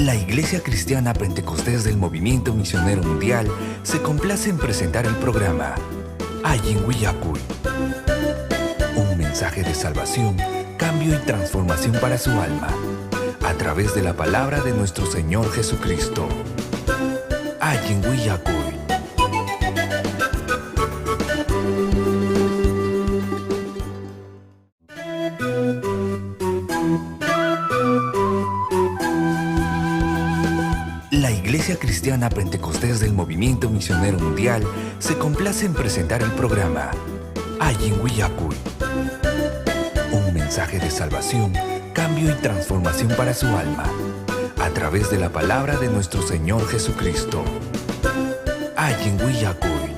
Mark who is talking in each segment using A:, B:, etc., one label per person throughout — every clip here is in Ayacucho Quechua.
A: La Iglesia Cristiana Pentecostés del Movimiento Misionero Mundial se complace en presentar el programa Allin Willakuy. Un mensaje de salvación, cambio y transformación para su alma, a través de la palabra de nuestro Señor Jesucristo. Allin Willakuy. La Iglesia Cristiana Pentecostés del Movimiento Misionero Mundial se complace en presentar el programa Allin Willakuy. Un mensaje de salvación, cambio y transformación para su alma, a través de la palabra de nuestro Señor Jesucristo. Allin Willakuy.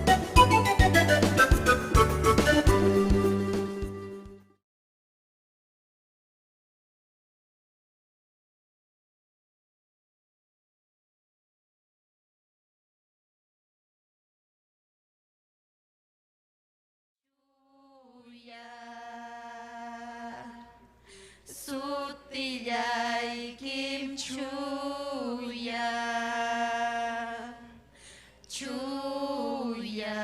B: Sutiyaykim chuya, chuya.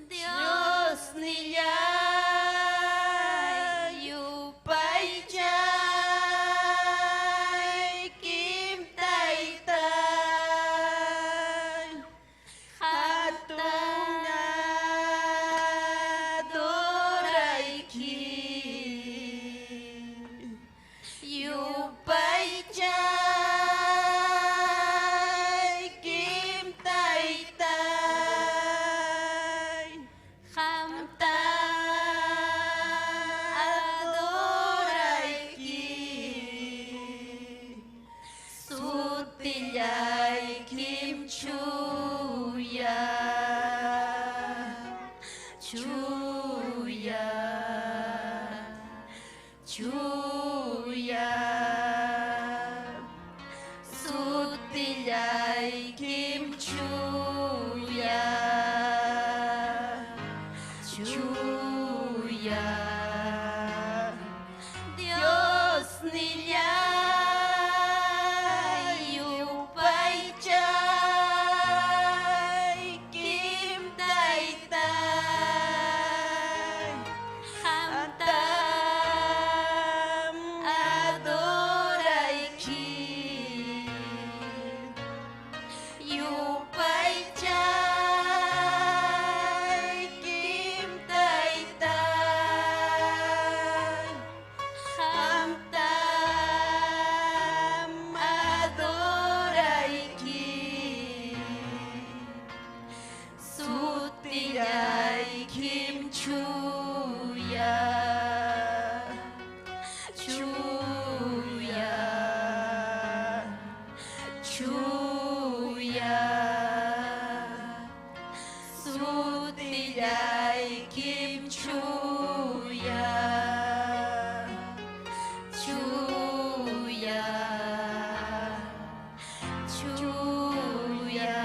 B: Dios nillay yupaychaykim taytay, hatun adorayki. Yupaychaykim taytay, qamta adorayki. Sutiyaykim chuya, chuya, chuya. Sutiyaykim chuya, chuya. Dios nillay yupaychaykim taytay, qamtam adorayki. Yupaychaykim taytay, qamtam adorayki. Sutiyaykim chuya, chuya, chuya. Sutiyaykim chuya, chuya, chuya.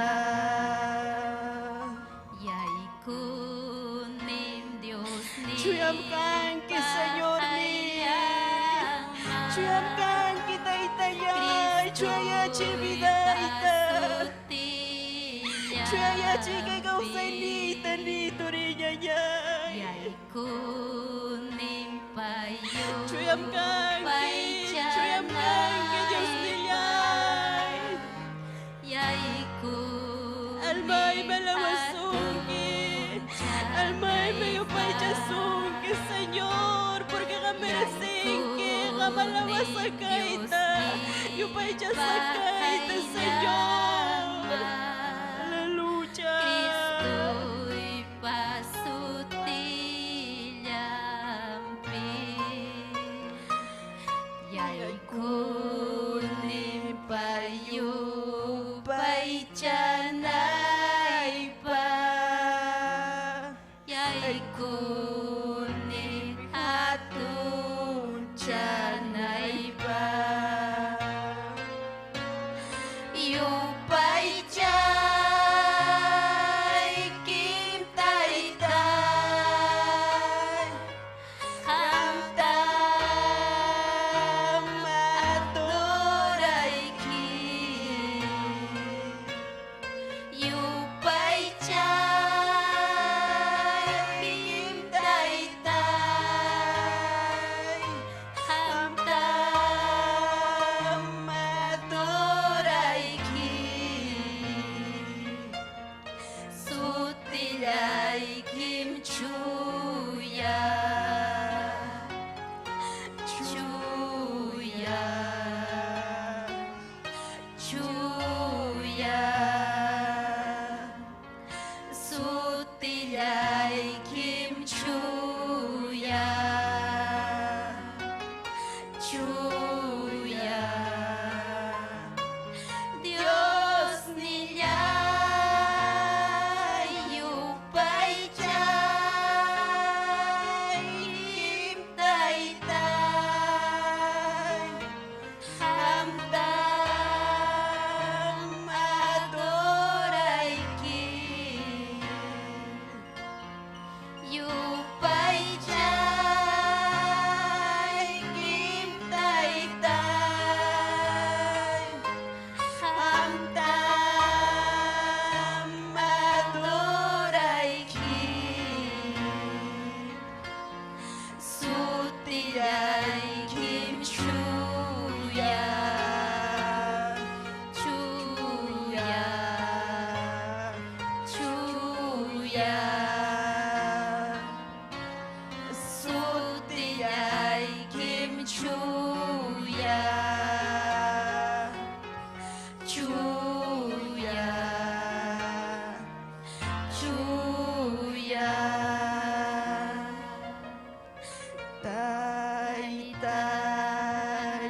B: Yaykunim Dios
C: Chuyam kanki, Señor ni. Chuyam kanki, taytallay. Chuyayachi vidayta. Chuyayachi kay kawsayniyta ni turiñañay.
B: Yaykunim
C: Chuyam kanki, chuyam kanki, Dios nillay. Almay malawasunki. Almay mayupaychasunki, Señor, porque qamerecinki, qamalawasakayta, yupaychasakayta, Señor. Aleluya.
B: Yaykunim payupaychanaypaq, yaykunim hatunchanaypaq. Yupaychaykim taytay, qamtam adorayki. Chuya Dios nillay yupaychay Taytay Hamtam adorayki Yupaychaykim Taytay Hamtam adorayki Sutiyaykim Chuya Chuya Chuya Sutiyaykim Chuya Chuya Chuya
C: Taytay,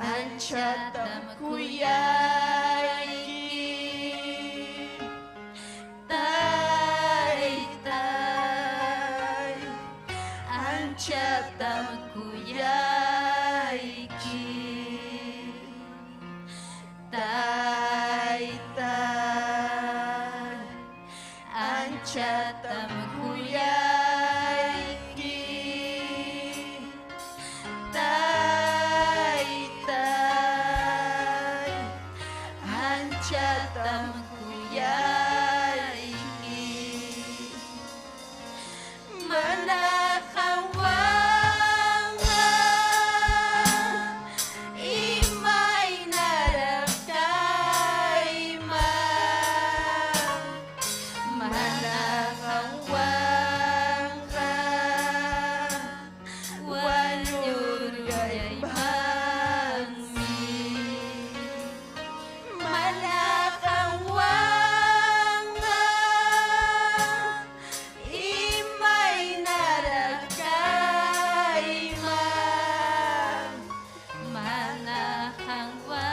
C: anchatam kuyayki.
B: Taytay, anchatam kuyayki. Taytay, anchatam kuyayki. Taytay, anchatam kuyayki. Mana qanwanqa imaynaraq kayman. Mana qanwanqa wañurqaymanmi. Mana qanwanqa imaynaraq kayman. Mana qanwanqa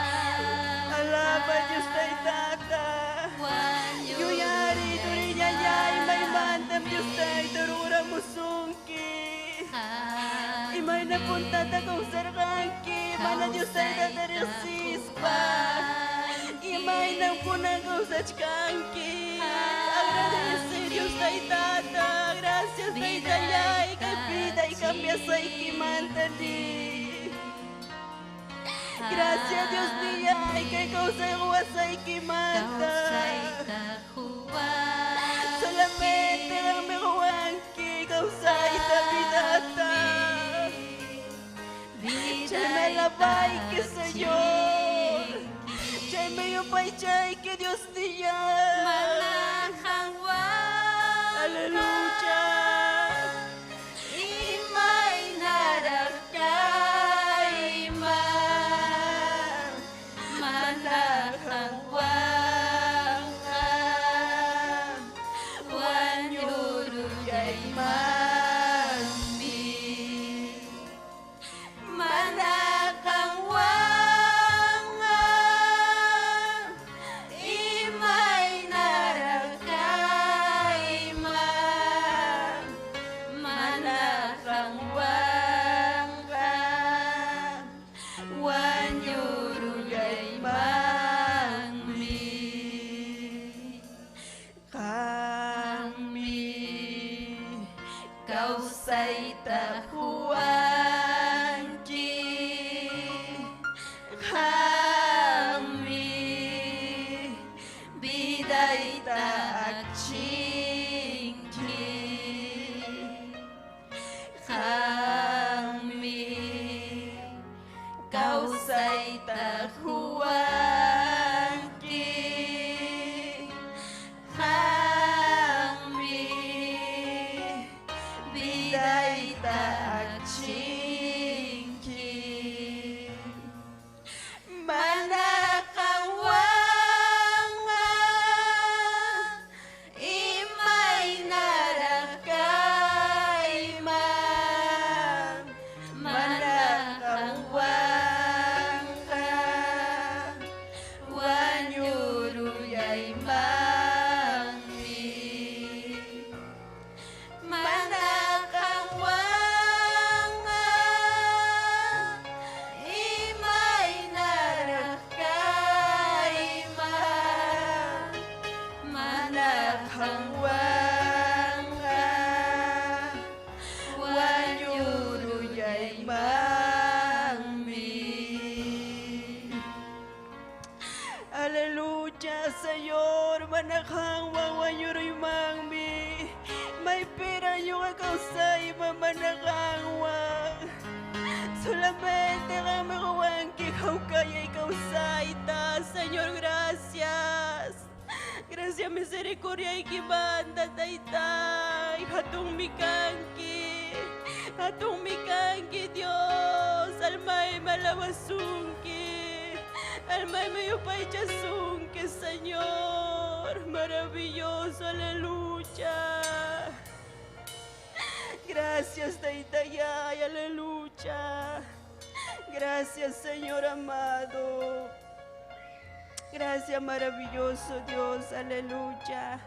C: Alaba Dios Taytata. Yuyari turiyayay maymantam Dios Tayta ruramusunki. Imayna puntata kawsarqanki mana Dios Taytata riqsispa. Imaynam kunan kawsachkanki. Agradece Dios Taytata. Gracias Taytallay kay vida y cambiasaykimanta ni. Gracias Dios nillay kay kawsay quwasqaykimanta. Solamente dame quwanki kawsayta vidata. Chaymi alabayki Señor. Chaymi yupaychayki Dios nillay. Aleluya.
B: Imaynaraq kayman. Mana qanwanqa wañurqaymanmi. Mana qanwanqa imaynaraq kayman. Mana qanwanqa wañurqaymanmi.
C: Qammi
B: Kawsayta quwanki. Qammi vidayta achinki. Qammi kawsayta quwanki. Qammi vidayta achinki. Mana qanwanqa imaynaraq kayman. Mana qanwanqa
C: Gracias misericordiaykimanta taytay. Hatunmi kanki. Hatunmi kanki Dios. Almaymi alabasunki. Almaymi yupaychasunki, Señor. Maravilloso, aleluya. Gracias, Taytayay, aleluya. Gracias, Señor amado. Gracias, maravilloso Dios, aleluya.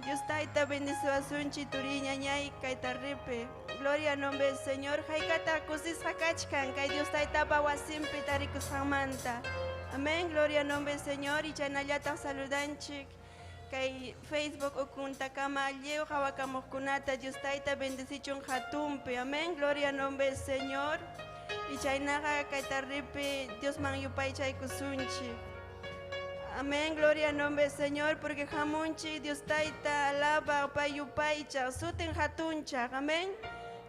C: Dios tayta bendeciwasunchik turiñañay kay tardepi. Gloria al nombre del Señor. Haykata kusisqa kachkan kay Dios taytapa wasinpi tarikusqanmanta. Amén. Gloria al nombre del Señor. Y chaynallataq saludanchik kay Facebook ukuntakama lliw qhawakamuqkunata Dios tayta bendecichun hatunpi. Amén. Gloria al nombre del Señor. Y chaynaqa kay tardepi Diosman yupaychaykusunchik. Amén, gloria al nombre del Señor, porque hamunchik Dios tayta alaba pay yupaychaq sutin hatunchaq. Amén.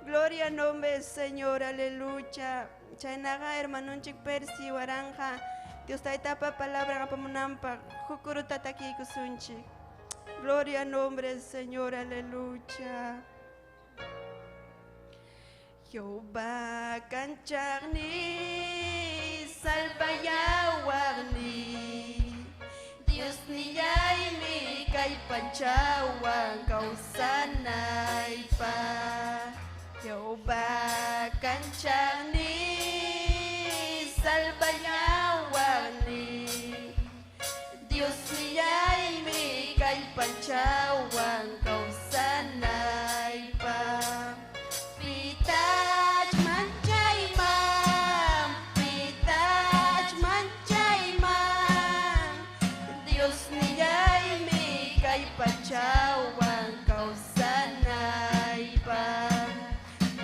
C: Gloria al nombre del Señor, aleluya. Chaynaqa hermanunchik Percy Waranja, Dios taytapa palabra apamunanpaq huk kuruta takiykusunchik. Gloria al nombre del Señor, aleluya. Jehová kanchaqni salvayawaqni Diosnillaymi kallpanchawan kawsanaypaq. Jehová kanchaqni salvayawaqni Diosnillaymi kallpanchawan kawsanaypaq. Pitach manchayman, pitach manchayman, Diosnillaymi kallpanchawan kawsanaypaq.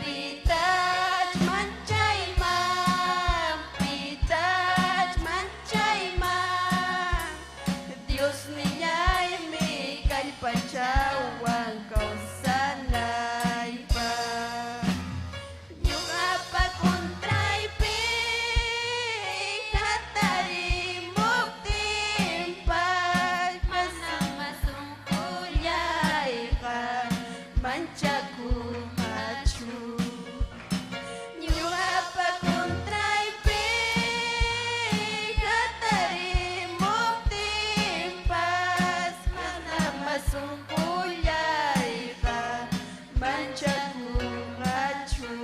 C: Pitach manchayman, pitach manchayman, Diosnillaymi kallpanchawan kawsanaypaq. Ñuqapa contraypi hatarimuptinpas
B: Manam
C: sunqullayqa manchakunqachu. Ñuqapa contraypi hatarimuptinpas manam sunqullayqa manchakunqachu.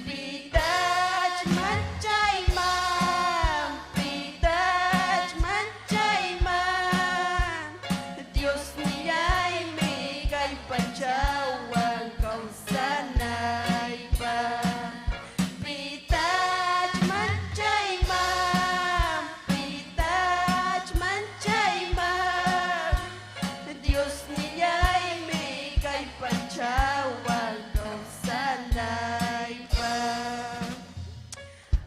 C: Pitach manchayman, pitach manchayman, Diosnillaymi kallpanchawan kawsanaypaq. Pitach manchayman, pitach manchayman, Diosnillaymi kallpanchawan kawsanaypaq.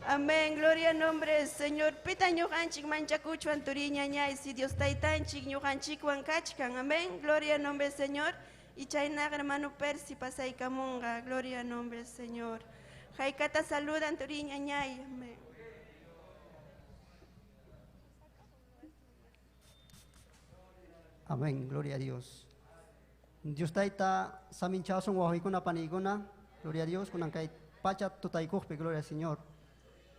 C: Amén, gloria al nombre del Señor. Pita ñuqanchik manchakuchwan turiñañay si Dios taytanchik ñuqanchikwan kachkan. Amén, gloria al nombre del Señor. Y chaynaqa hermano Percy pasaykamunqa. Gloria al nombre del Señor. Haykata saludan turiñañay. Amén.
D: Amén, gloria a Dios. Dios tayta saminchasun wawqikuna paniykuna, gloria a Dios, kunan kay pacha tutaykuqpi, gloria al Señor.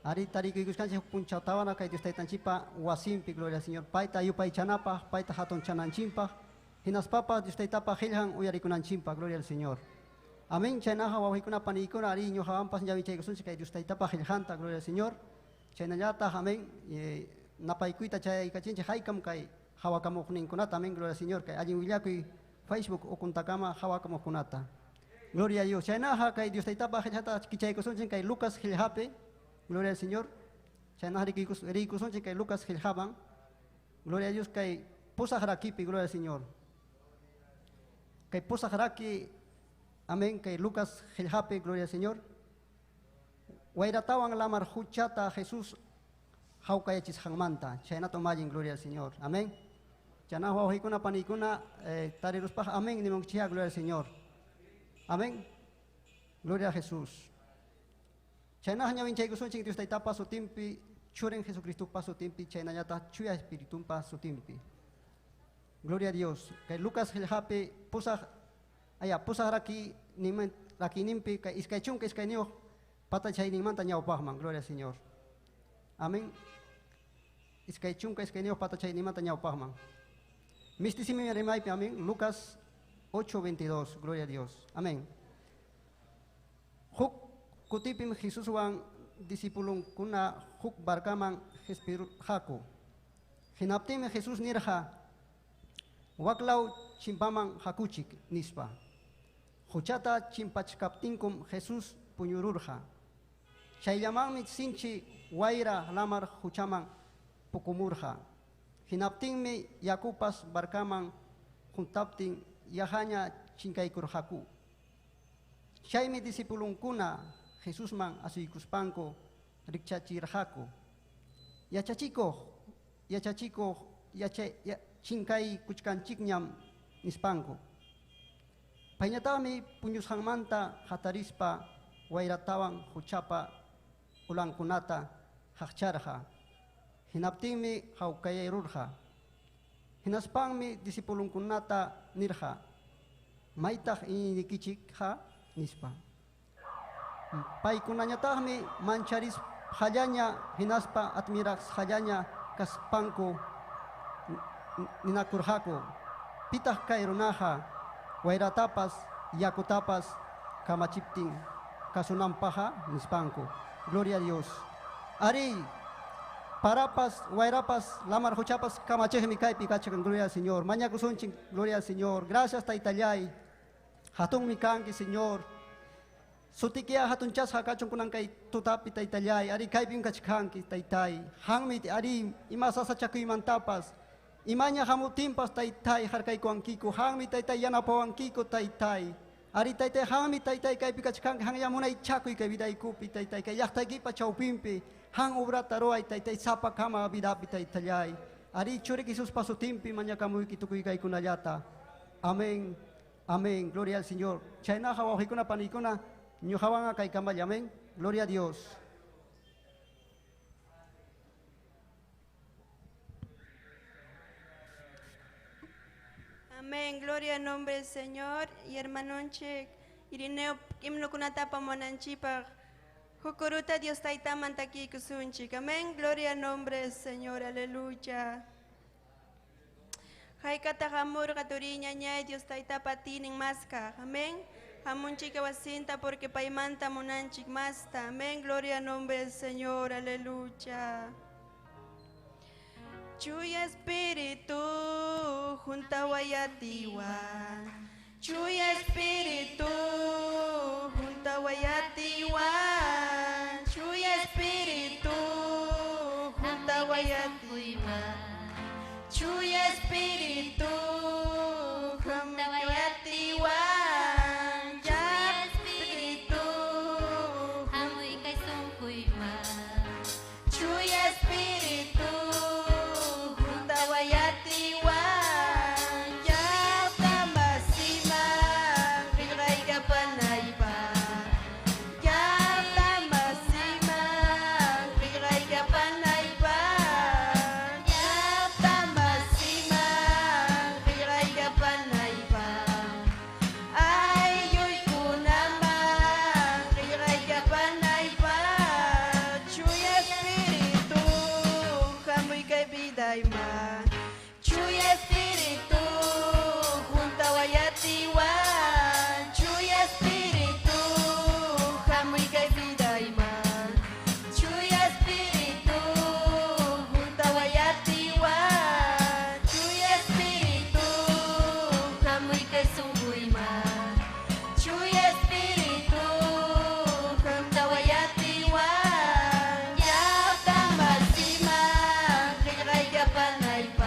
D: Ari tarikuykusqanchik punchawtawana kay Dios taytanchikpa wasinpi, gloria al Señor. Payta yupaychanapaq, payta hatunchananchikpaq, hinaspapas Dios taytapa qillqan uyarikunanchikpaq, gloria al Señor. Amén, chaynaqa wawqikuna paniykuna, ari ñuqawanpas llawichaykusunchik kay Dios taytapa qillqanta, gloria al Señor. Chaynallataq, amén, napaykuyta chayaykachinchik haykam kay hawakamuqninkunata, amén, gloria al Señor, kay allin willakuy Facebook ukuntakama hawakamuqkunata. Gloria a Dios. Chaynaqa kay Dios taytapa qillqata kichaykusunchik kay Lucas qillqapi, gloria al Señor. Chaynaqa riykusunchik kay Lucas qillqaman, gloria a Dios, kay pusaq rakipi, gloria al Señor. Kay pusaq raki, amén, kay Lucas qillqapi, gloria al Señor. Wayratawan lamar huchata Jesús hawkayachisqanmanta, chaynata umalin, gloria al Señor. Amén. Chaynaqa wawqikuna paniykuna, tariruspaq, amén, nimunkichikqa, gloria al Señor. Amén. Gloria a Jesús. Chaynaqa ñawinchaykusunchik Dios taytapa sutinpi, Churin Jesucristopa sutinpi, chaynallataq Chuya Espiritunpa sutinpi. Gloria a Dios. Kay Lucas qillqapi pusaq aya pusaq raki niman rakininpi kay 22 patachayninmanta ñawpaqman. Gloria al Señor. Amén. 22 patachayninmanta ñawpaqman. Mistisimi rimaypi, amén. Lucas 8:22. Gloria a Dios. Amén. Huk kutipim Jesuswan disipulunkuna huk barkaman qhispirqaku. Hinaptinmi Jesús nirqa, waklaw chimpaman hakuchik nispa. Huchata chimpachkaptinkum Jesús puñururqa. Chayllamanmi sinchi wayra lamar huchaman pukumurqa. Hinaptinmi yakupas barkaman juntaptin yahaña chinkaykurqaku. Chaymi disipulunkuna Jesusman asuykuspanku rikchachirqaku. Yachachikuq, yachachikuq, chinkaykuchkanchikñam nispanku. Payñataqmi puñusqanmanta hatarispa wayratawan huchapa ulankunata haqcharqa. Hinaptinmi hawkayayrurqa. Hinaspanmi disipulunkunata nirqa, maytaq iñiynikichikqa nispa. Paykunañataqmi mancharisqallaña hinaspa admirasqallaña kaspanku ninakurqaku. Pitaq kay runaqa wayratapas yakutapas kamachiptin kasunanpaqqa nispanku. Gloria a Dios. Ari parapas, wayrapas, lamar huchapas kamachiqmi kaypi kachkan. Gloria al Señor. Mañakusunchik. Gloria al Señor. Gracias Taytallay. Hatunmi kanki Señor. Sutikia hatunchasqa kachun kunan kay tutapi Taytallay. Ari kaypim kachkanki Taytay. Hanmi ari ima sasachakuymantapas imaña hamutinpas Taytay harkaykuwankiku. Hanmi Taytay yanapawankiku Taytay. Ari Taytay hanmi Taytay kaypi kachkanki. Han yamunaychakuy kay vidaykupi Taytay. Kay llaqtaykipa chawpinpi han obrata ruway Taytay sapakama vidapi Taytallay. Ari churiki Jesuspa sutinpi mañakamuyki tukuy kaykunallata. Amén. Amén. Gloria al Señor. Chaynaqa wawqikuna panikuna ñuqawanqa kaykamalla. Amén. Gloria a Dios.
C: Amén. Gloria al nombre del Señor. Y hermanonchik, Irineo, himnokunata apamunanchikpaq. Hukuruta Dios taytaman takiykusunchik. Amén. Gloria al nombre del Señor. Aleluya. Haykata hamurqa turiñañay Dios taytapa atiynin maskaq. Amén. Hamunchik wasinta porque paymanta munanchik masta. Amén. Gloria al nombre del Señor. Aleluya. Chuya Espíritu juntawayatiwan. Chuya Espíritu juntawayatiwan. Chuya Espíritu juntawayatiwan. Chuya Espíritu juntawayatiwan. Chuya Espíritu Chuya Espíritu juntawayatiwan. Llaqtamasiman qillqaykapanaypaq. Llaqtamasiman qillqaykapanaypaq. Llaqtamasiman qillqaykapanaypaq. Aylluykunaman qillqaykapanaypaq. Chuya Espíritu hamuy kay vidayman. Chuya Espíritu juntawayatiwan. Chuya Espíritu hamuy kay vidayman. Chuya Espíritu juntawayatiwan. Chuya Espíritu hamuy kay sunquyman. Chuya Espíritu juntawayatiwan. Llaqtamasiman qillqaykapanaypaq.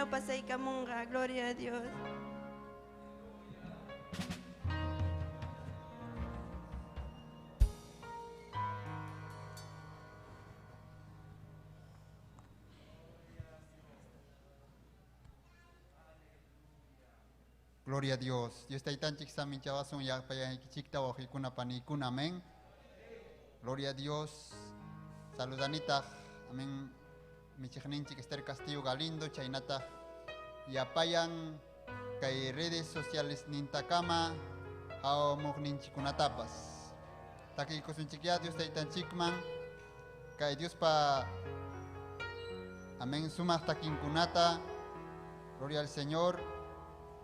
C: torneo pasaykamunqa. Gloria a Dios.
E: Gloria a Dios. Dios taytanchik saminchawasun yapayaykichikta wawqikuna panikuna. Amén. Gloria a Dios. Saludanitaq. Amén. Michiqninchik Esther Castillo Galindo, chaynataq yapayan kay redes sociales nintakama hawamuqninchikkunatapas. Takiykusunchikya Dios taytanchikman kay Diospa amén sumaq takinkunata. Gloria al Señor.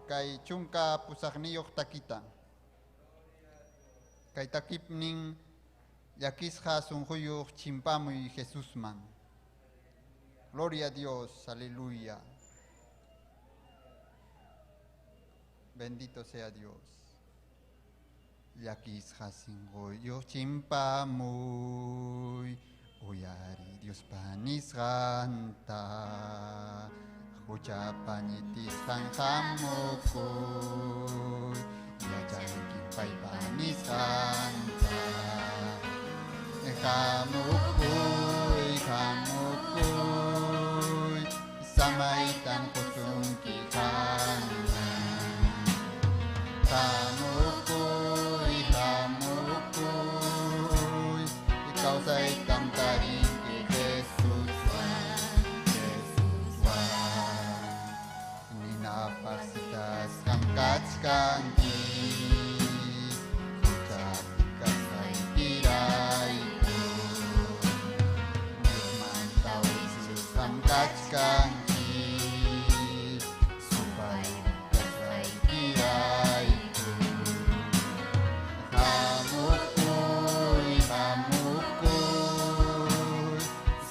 E: Kay chunka pusaqniyuq takita. Kay takipnin llakisqa sunquyuq chimpamuy Jesusman. Gloria a Dios, aleluya. Bendito sea Dios. Llakisqa sunquyuq chimpamuy, uyari Diospa nisqanta. Hucha pañitisqan hamukuy, yachanki paypa nisqanta. Hamukuy, hamukuy, samaytan qusunki qanman. Hamukuy, hamukuy, kawsaytam tarinki Jesuswan, Jesuswan. Ninapaqsitasqam kachkanki, huchapi kasqaykirayku. Diosmanta wichusqam kachkanki, supaypi kasqaykirayku. Hamukuy, hamukuy,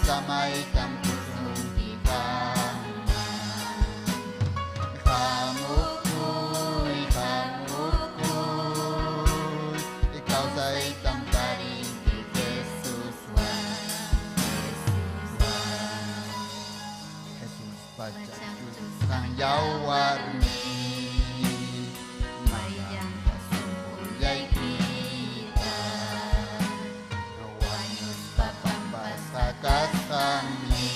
E: samaytam qusunki qanman. Hamukuy, hamukuy, kawsaytam tarinki Jesuswan, Jesuswan. Jesuspa chakchusqan yawarmi, mayanta sunqullaykita. Wañuspa pampasqa kasqanmi,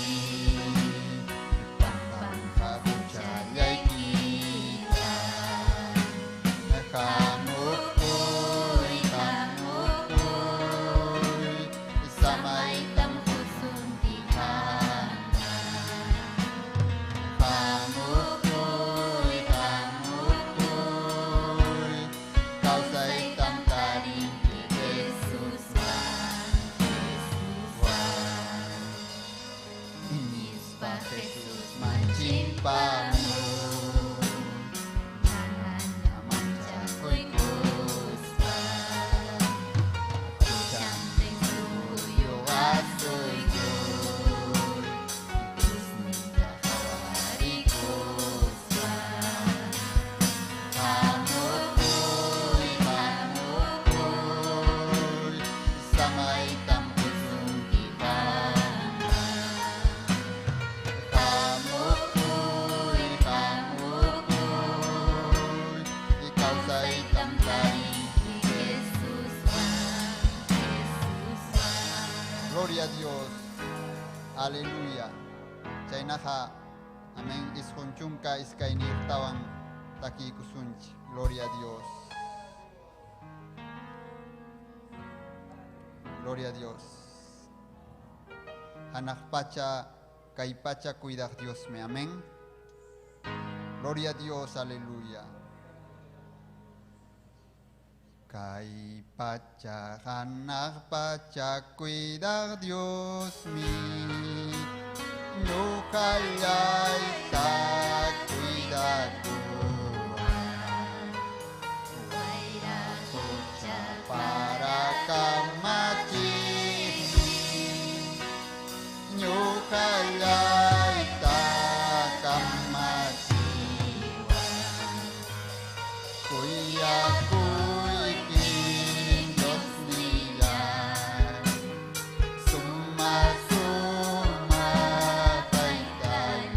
E: pampanqa huchallaykita. Hamukuy, hamukuy, samaytam qusunki qanman. Hamukuy, hamukuy, kawsaytam tarinki Jesuswan, Jesuswan. Iñispa Jesusman chimpamuy, manaña manchakuykuspa. Huchantin sunquyuq asuykuy, Diosninta qhawariykuspa. Hamukuy, hamukuy, samaytam qusunki qanman. Hamukuy, hamukuy, kawsaytam tarinki
B: Jesuswan, Jesuswan.
E: Gloria a Dios. Aleluya. Chaynaqa amén isqun chunka iskayniyuqtawan takiykusunchik. Gloria a Dios. Gloria a Dios. Hanaq pacha kay pacha cuidaq Diosmi. Amén. Gloria a Dios. Aleluya. Kay pacha hanaq pacha cuidaq Diosmi, ñuqallayta cuidakuwan.
B: Wayra
E: Hucha para kamachikmi, ñuqallayta kamachiwan. Kuyakuykim Diosnilláy, suma suma taytalláy.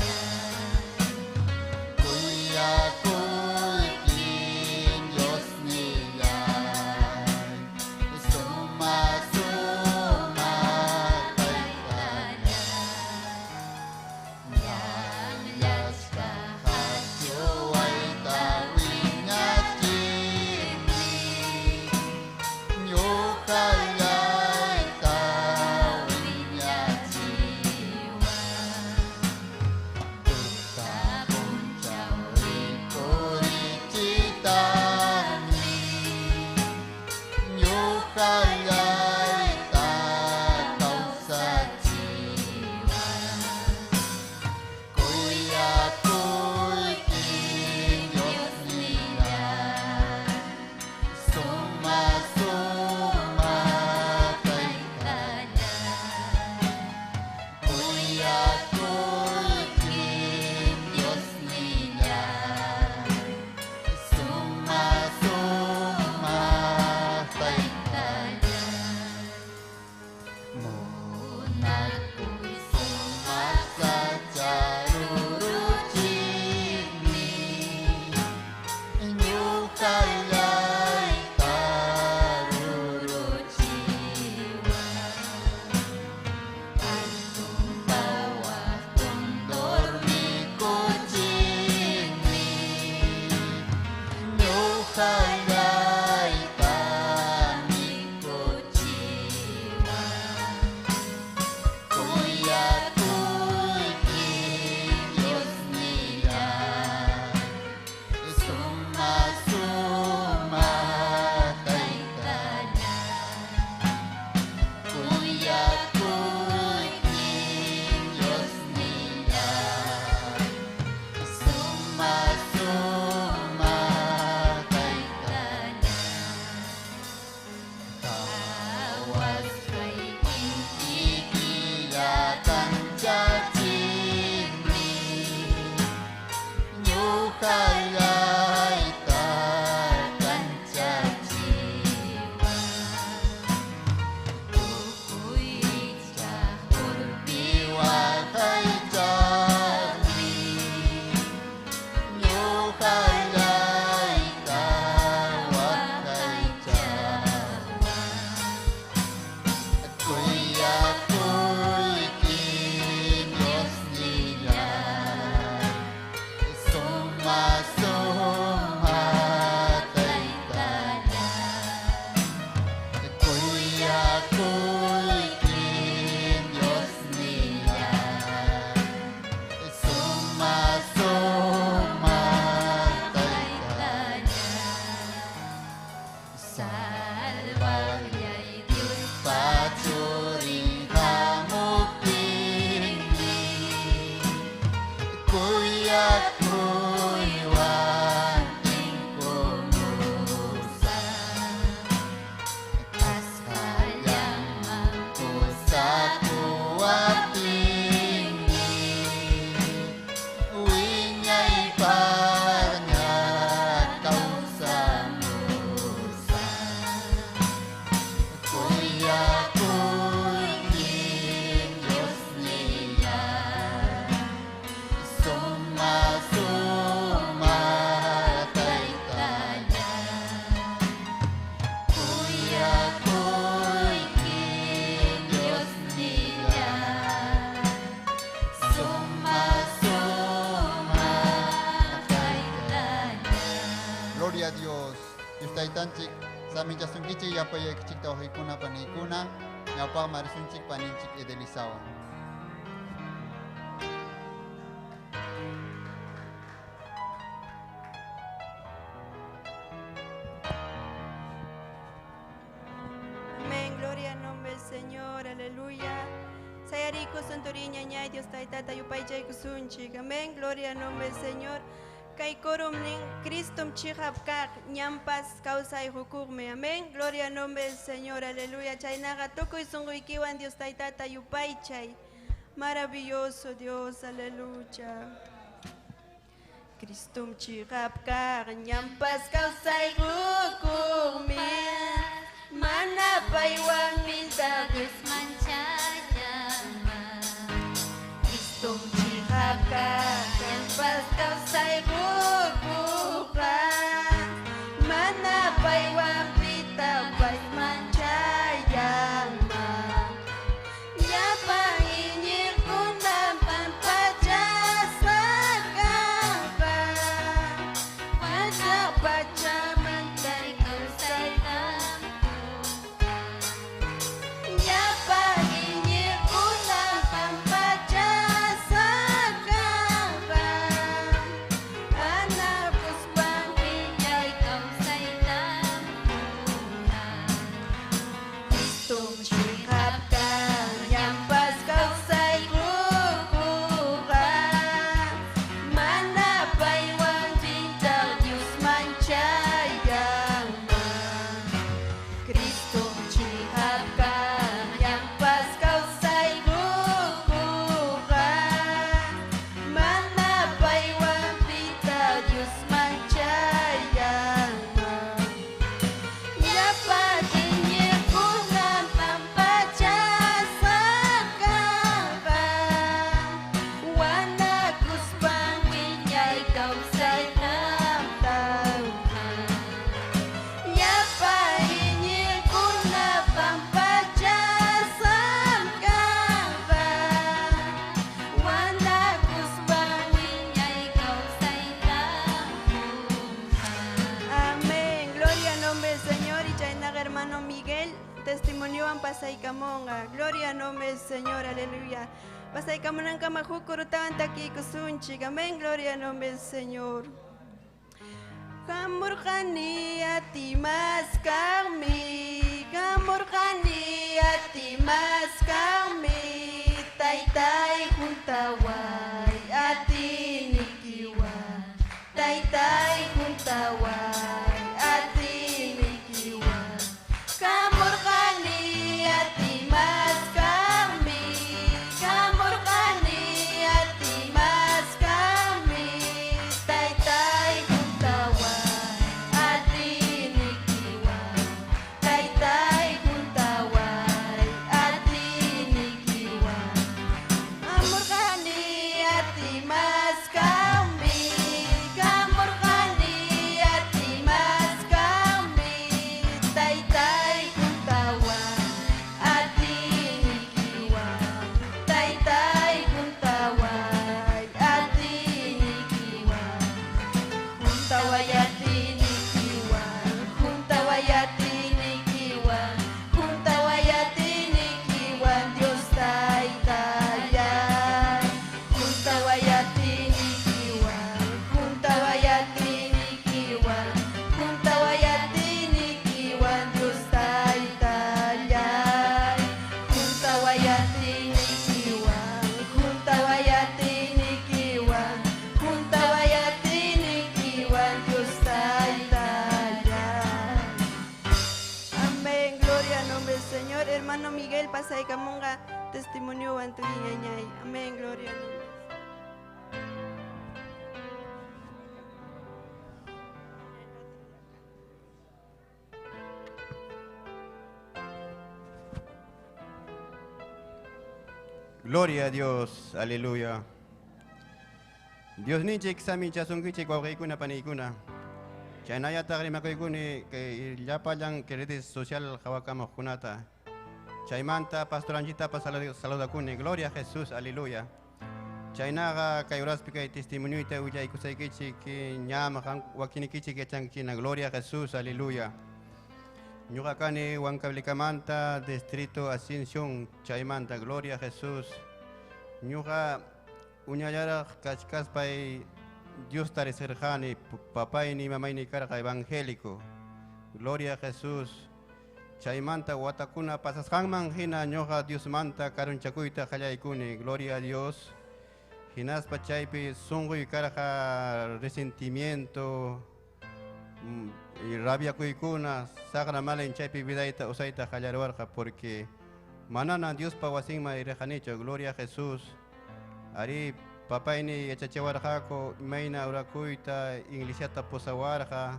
C: Amén, gloria al nombre del Señor, aleluya. Sayarico santoriña ñay Dios taytata yupaychaykusunchik. Amén, gloria al nombre del Señor. Kay korum nin Cristum chiqap kaq ñampas kawsay hukuqmi. Amén, gloria al nombre del Señor, aleluya. Chaynaqa tukuy sunquykiwan Dios taytata yupaychay. Maravilloso Dios, aleluya. Cristum chiqap kaq ñampas kawsay hukuqmi. Mana paywan minta
B: Dios manchayama.
C: Cristum chiqap kaq ñampas kawsay hukuqmi. pasaykamunqa. Gloria al nombre del Señor, aleluya. Pasaykamunankama huk kurutawan takiykusunchik. Amén, gloria al nombre del Señor. Hamurqani atimasqanmi, hamurqani atimasqanmi, taytay juntaway atinikiwan, taytay juntaway atinikiwan. Hamurqani atimasqanmi, hamurqani atimasqanmi, taytay juntaway atinikiwan, taytay juntaway atinikiwan. Hamurqani atimasqanmi, hamurqani atimasqanmi, taytay juntaway atinikiwan, taytay juntaway atinikiwan. Juntaway atinikiwan, juntaway atinikiwan, juntaway atinikiwan, Dios taytayay. Juntaway atinikiwan, juntaway atinikiwan, juntaway atinikiwan, Dios taytayay. Juntaway atinikiwan, juntaway atinikiwan, juntaway atinikiwan, Dios taytayay. Amén, gloria al nombre del Señor. Hermano Miguel, pasaykamunqa testimoniowan tuyiñañay. Amén, gloria al nombre del Señor.
F: Gloria a Dios, aleluya. Diosninchik saminchasunkichik wawqiykuna paniykuna. Chaynallataq rimakuykuni kay llapallan kay redes social qhawakamuqkunata. Chaymanta pastoranchitapas saludakuni. Gloria a Jesús, aleluya. Chaynaqa kay horaspi kay testimonioyta willaykusaykichik ñam wakinikichik yachankichina. Gloria a Jesús, aleluya. Ñuqa kani Huancavelikamanta, distrito Ascensión, chaymanta, gloria a Jesús. Ñuqa uñallaraq kachkaspay Diosta riqsirqani, papayni mamayni karqa evangélico. Gloria a Jesús. Chaymanta watakuna pasasqanman hina ñuqa Diosmanta karunchakuyta qallaykuni. Gloria a Dios. Hinaspa chaypi sunquy karqa resentimiento, y rabiakuykuna, saqra malin chaypi vidayta usayta qallaruwarqa porque manana Diospa wasinman rirqanichu. Gloria a Jesús. Ari papayni yachachiwarqaku imayna orakuyta, iglesiata pusawarqa.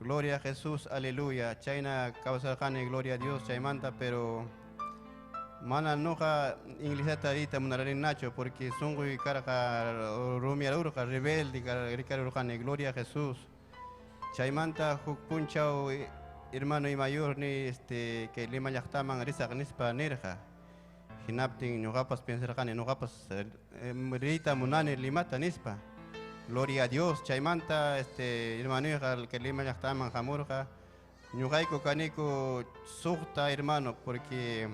F: Gloria a Jesús, aleluya. Chayna kawsarqani, gloria a Dios, chaymanta, pero mana nuqa iglesiata riyta munararinachu porque sunquy karqa rumiarurqa, rebelde rikarurqani. Gloria a Jesús. Chaymanta huk punchaw hermano y mayorni kay Lima llaqtaman risaq nispa nirqa. Hinaptin ñuqapas pensarqani ñuqapas riyta munani Limata nispa. Gloria a Dios. Chaymanta hermanoyqa kay Lima llaqtaman hamurqa. Ñuqayku kaniku suqta hermano porque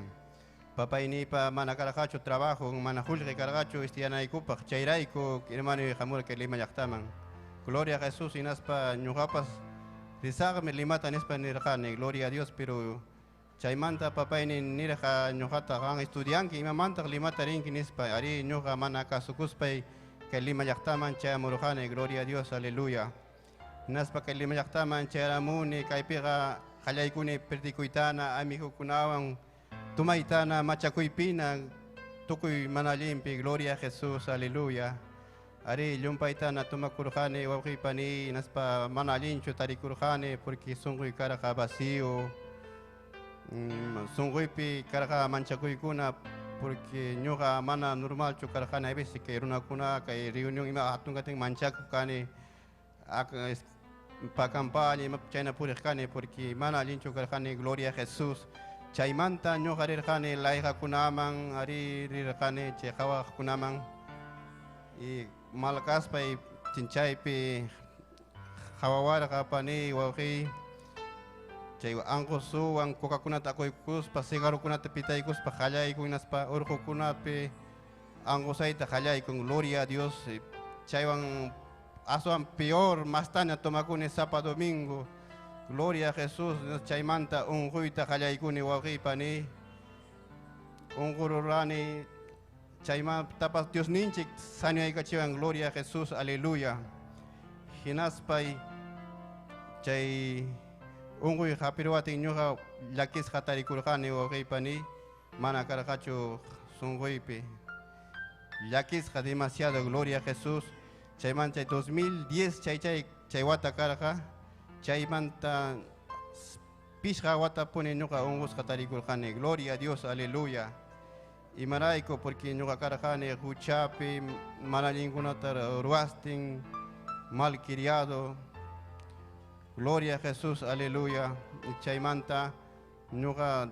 F: papaynipa mana karqachu trabajo, mana qullqi karqachu estudianaykupaq. Chayrayku hermanoy hamurqa kay Lima llaqtaman. Gloria a Jesús. Hinaspa ñuqapas risaqmi Limata nispa nirqani. Gloria a Dios, pero chaymanta papayni nirqa ñuqata qan estudianki imamantaq Limata rinki nispa. Ari ñuqa mana kasukuspay kay Lima llaqtaman chayamurqani. Gloria a Dios, aleluya. Hinaspa kay Lima llaqtaman chayaramuni kaypiqa qallaykuni perdikuytana amigukunawan tumaytana machakuypina tukuy mana allinpi. Gloria a Jesús, aleluya. Ari llumpaytana tumakurqani wawqiypani hinaspa mana allinchu tarikurqani porque sunquy karqa vacío. Sunquypi karqa manchakuykuna porque ñuqa mana normalchu karqani. A veces kay runakuna kay reunión ima hatun katin manchakuq kani pakanpalla ima chayna puriq kani porque mana allinchu karqani. Gloria a Jesús. Chaymanta ñuqa rirqani layqakunaman, ari rirqani chay qhawaqkunaman y malkaspay chinchaypi qhawawarqa pani wawqiy. Chay anqusuwan cocakunata akuykuspa, cigarrokunata pitaykuspa qallaykun, hinaspa urqukunapi anqusayta qallaykun. Gloria a Dios. Chaywan aswan peor, mastaña tomakuni sapa domingo. Gloria a Jesús. Chaymanta unquyta qallaykuni wawqiypani. Unqururani. Chaymantapas Dios ninchik sañaykachiwan. Gloria a Jesús. Aleluya. Hinaspay chay unquy hapiruwatin ñuqa llakisqa tarikurqani wawqiypani, mana karqachu sunquypi. Llakisqa demasiado. Gloria a Jesús. Chaymanta chay 2010 chay chay chay wata karqa. Chaymanta pishqa watapuni ñuqa unqusqa tarikurqani. Gloria a Dios. Aleluya. Imarayku, porque ñuqa karqani huchapi, mana allinkunata ruwastin, malcriado. Gloria a Jesús. Aleluya. Chaymanta ñuqa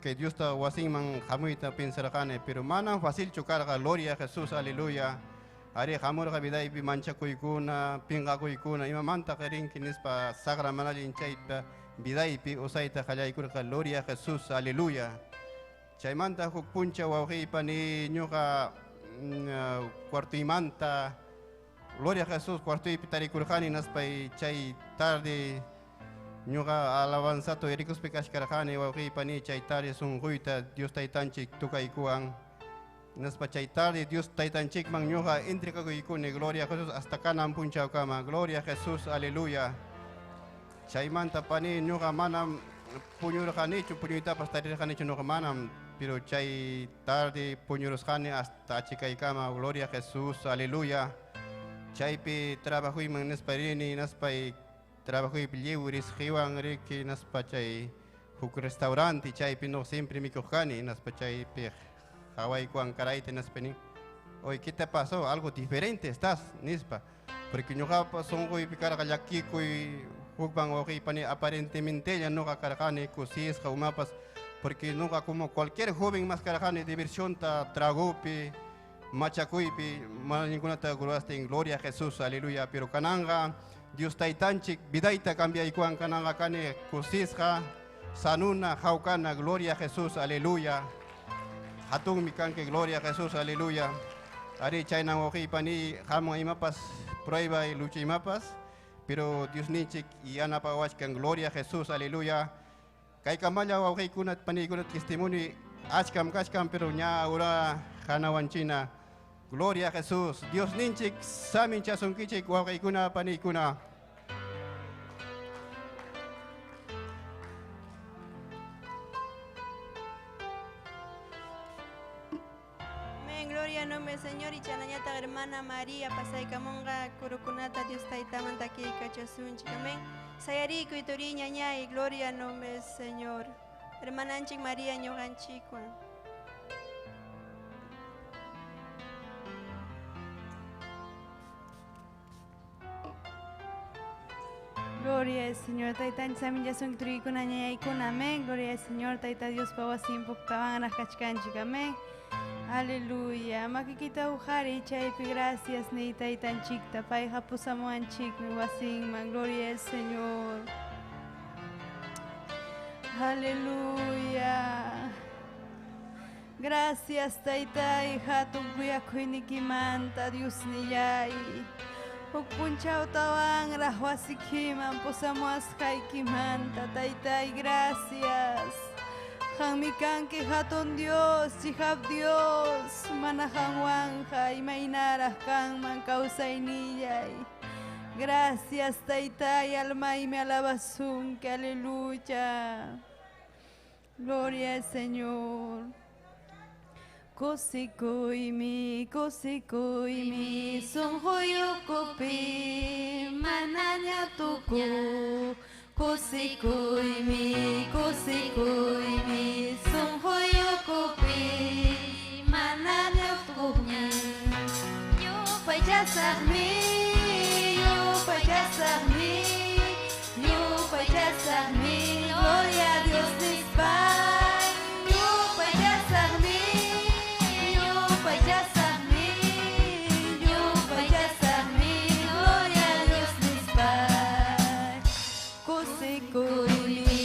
F: que Diosta wasinman hamuyta pensarqani, pero manam facilchu karqa. Gloria a Jesús. Aleluya. Ari hamurqa vidaypi manchakuykuna, pinqakuykuna, imamanta rinki nispa saqra mana allin chayta vidaypi usayta qallaykurqa. Gloria a Jesús. Aleluya. Chaymanta huk puncha wawqiypani ñuqa cuartuymanta, Gloria a Jesús, cuartuypi tarikurqani, hinaspay chay tarde ñuqa alabanzata uyarikuspa kachkarqani wawqiypani, chay tarde sunquyta Dios taytanchik tukaykuwan. Hinaspa chay tarde Dios taytanchikman ñuqa entregakuykuni. Gloria a Jesús, hasta kanan punchawkama. Gloria a Jesús. Aleluya. Chaymanta pani ñuqa manam puñurqanichu, puñuytapas tarirqanichu ñuqa manam, pero chay tarde puñurusqani hasta achikaykama. Gloria a Jesús. Aleluya. Chaypi trabajuyman nispa rini, hinaspay trabajuypi lliw risqiwan riki, hinaspa chay huk restaurante chaypi no siempre mikuq kani, hinaspa chaypi qhawaykuwan karayta, hinaspa nin: "Oye, ¿qué te pasó? Algo diferente estás", nispa. Porque ñuqapa sunquypi karqa llakikuy hukman wawqiypani, aparentemente ñuqa karqani kusisqa umapas, porque ñuqa como cualquier joven más karqani diversionta tragopi, machakuypi, mana allinkunata ruwastin. Gloria a Jesús. Aleluya. Pero kananqa Dios taytanchik vidayta cambiaykuwan, kananqa kani kusisqa, sanuna, hawkana. Gloria a Jesús. Aleluya. Hatunmi kanki. Gloria a Jesús. Aleluya. Ari chaynan wawqiypani, hamun imapas prueba y lucha imapas, pero Dios ninchik yanapawachkan. Gloria a Jesús. Aleluya. Kaykamalla wawqiykuna paniykuna, testimonio achkam kachkan, pero ña ahora hanawanchina. Gloria a Jesús. Dios ninchik saminchasunkichik wawqiykuna paniykuna.
C: Amén, gloria al nombre del Señor. Y chanañata hermana María pasaykamunqa kurukunata Dios taytaman takiykachasunchik. Amén. Sayarikuy turiña ñay, gloria al nombre del Señor. Hermananchik María ñuqanchikwan.
G: Gloria al Señor, Taytanchik saminchasunki turiykuna ñañaykuna, amén. Gloria al Señor, Tayta Diospa wasinpi tawan kachkanchik, amén. Aleluya. Makikita uqariy chaypi gracias niy Taytanchikta, payqa pusamuwanchikmi wasinman. Gloria al Señor. Aleluya. Gracias, Taytay, hatun kuyakuynikimanta, Diosnillay. Huk punchawtawanraq wasikiman pusamuwasqaykimanta, Taytay, gracias. Qanmi kanki hatun Dios, chihap Dios, mana qanwanja imaynaraq kanman kawsaynillay. Gracias, Taytay, almaymi alabasunki, aleluya. Gloria al Señor. Kusikuymi, kusikuymi, sunquyukupi manaña tuku. Kusikuymi, kusikuymi, sunquyukupi manaña tukuña. Yupaychasaqmi, yupaychasaqmi, yupaychasaqmi, gloria a Dios nispay. Yupaychasaqmi, yupaychasaqmi, yupaychasaqmi, gloria a Dios nispay. Kusikuymi.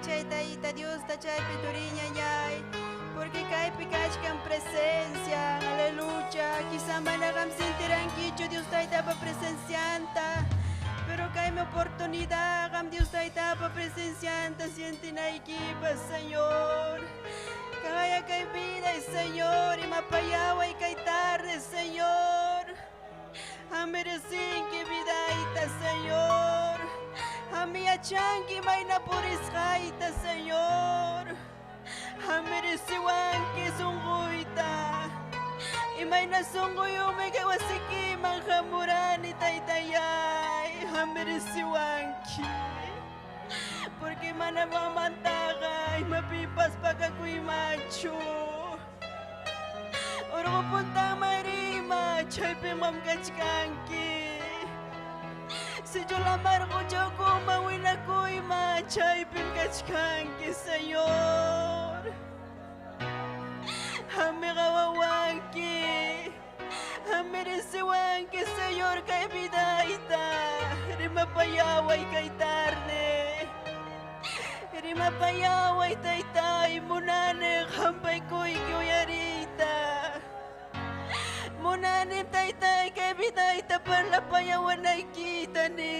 C: Yupaychay Tayta Diosta chaypi turiñañay. Porque kaypi kachkan presencia. Aleluya. Quizá mana qam sintirankichu Dios Taytapa presencianta. Pero kaymi oportunidad qam Dios Taytapa presencianta sientinaykipas, Señor. Kaya kay vida, Señor, imapayaway kay tarde, Señor. Amerecinki vidaita, Señor. Amiyachanki mayna purisqayta, Señor. Amereciwanki sunquyta. Imayna sunquyumi kay wasikiman hamurani, taytayay. Amereciwanki. Porque mana mamantaqa imapipas pakakuymanchu. Urqu puntanman rima chaypi mamkachkanki. Sichu lamar quchakuma winakuyman chaypim kachkanki, Señor. Amiga wawanki. Amereciwanki, Señor, kay vidayta. Rimapayaway kay tarde. Rimapayaway taytay munani hampaykuyki uyariyta. Munani taytay kay vidayta parlapayawanaykita ni.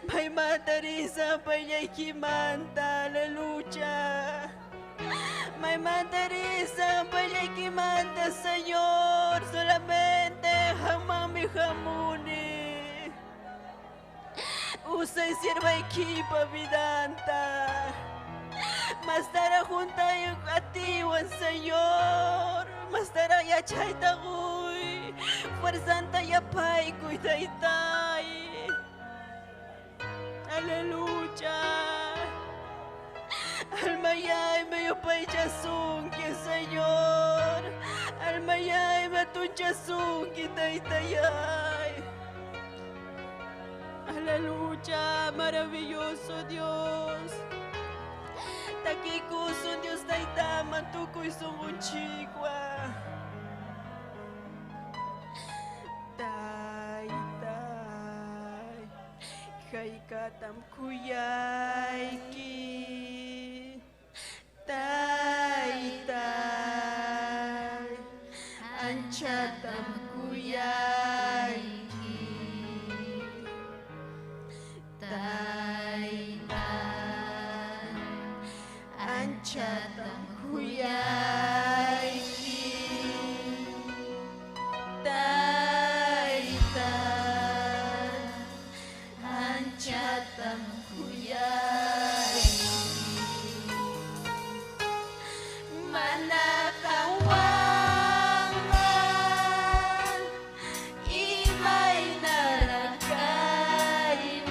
C: Maymanta risa pallaykimanta, aleluya. Maymanta risa pallaykimanta, Señor, solamente hamami hamuni. Usay siervaykipa vidanta. Mastara juntay atiwan, Señor. Mastara yachayta quy. Fuerzanta yapaykuy, taytay. Aleluya. Almayay me yupaychasunki, Señor. Almayay me atunchasunki, taytayay. Aleluya, maravilloso Dios. Takikusun Dios taytaman tukuy sunqunchikwan. Taytay, haykatam kuyayki. Taytay, anchatam kuyayki. Taytay, anchatam kuyayki. Taytay, anchatam kuyayki. Mana qanwanman imaynaraq kayman.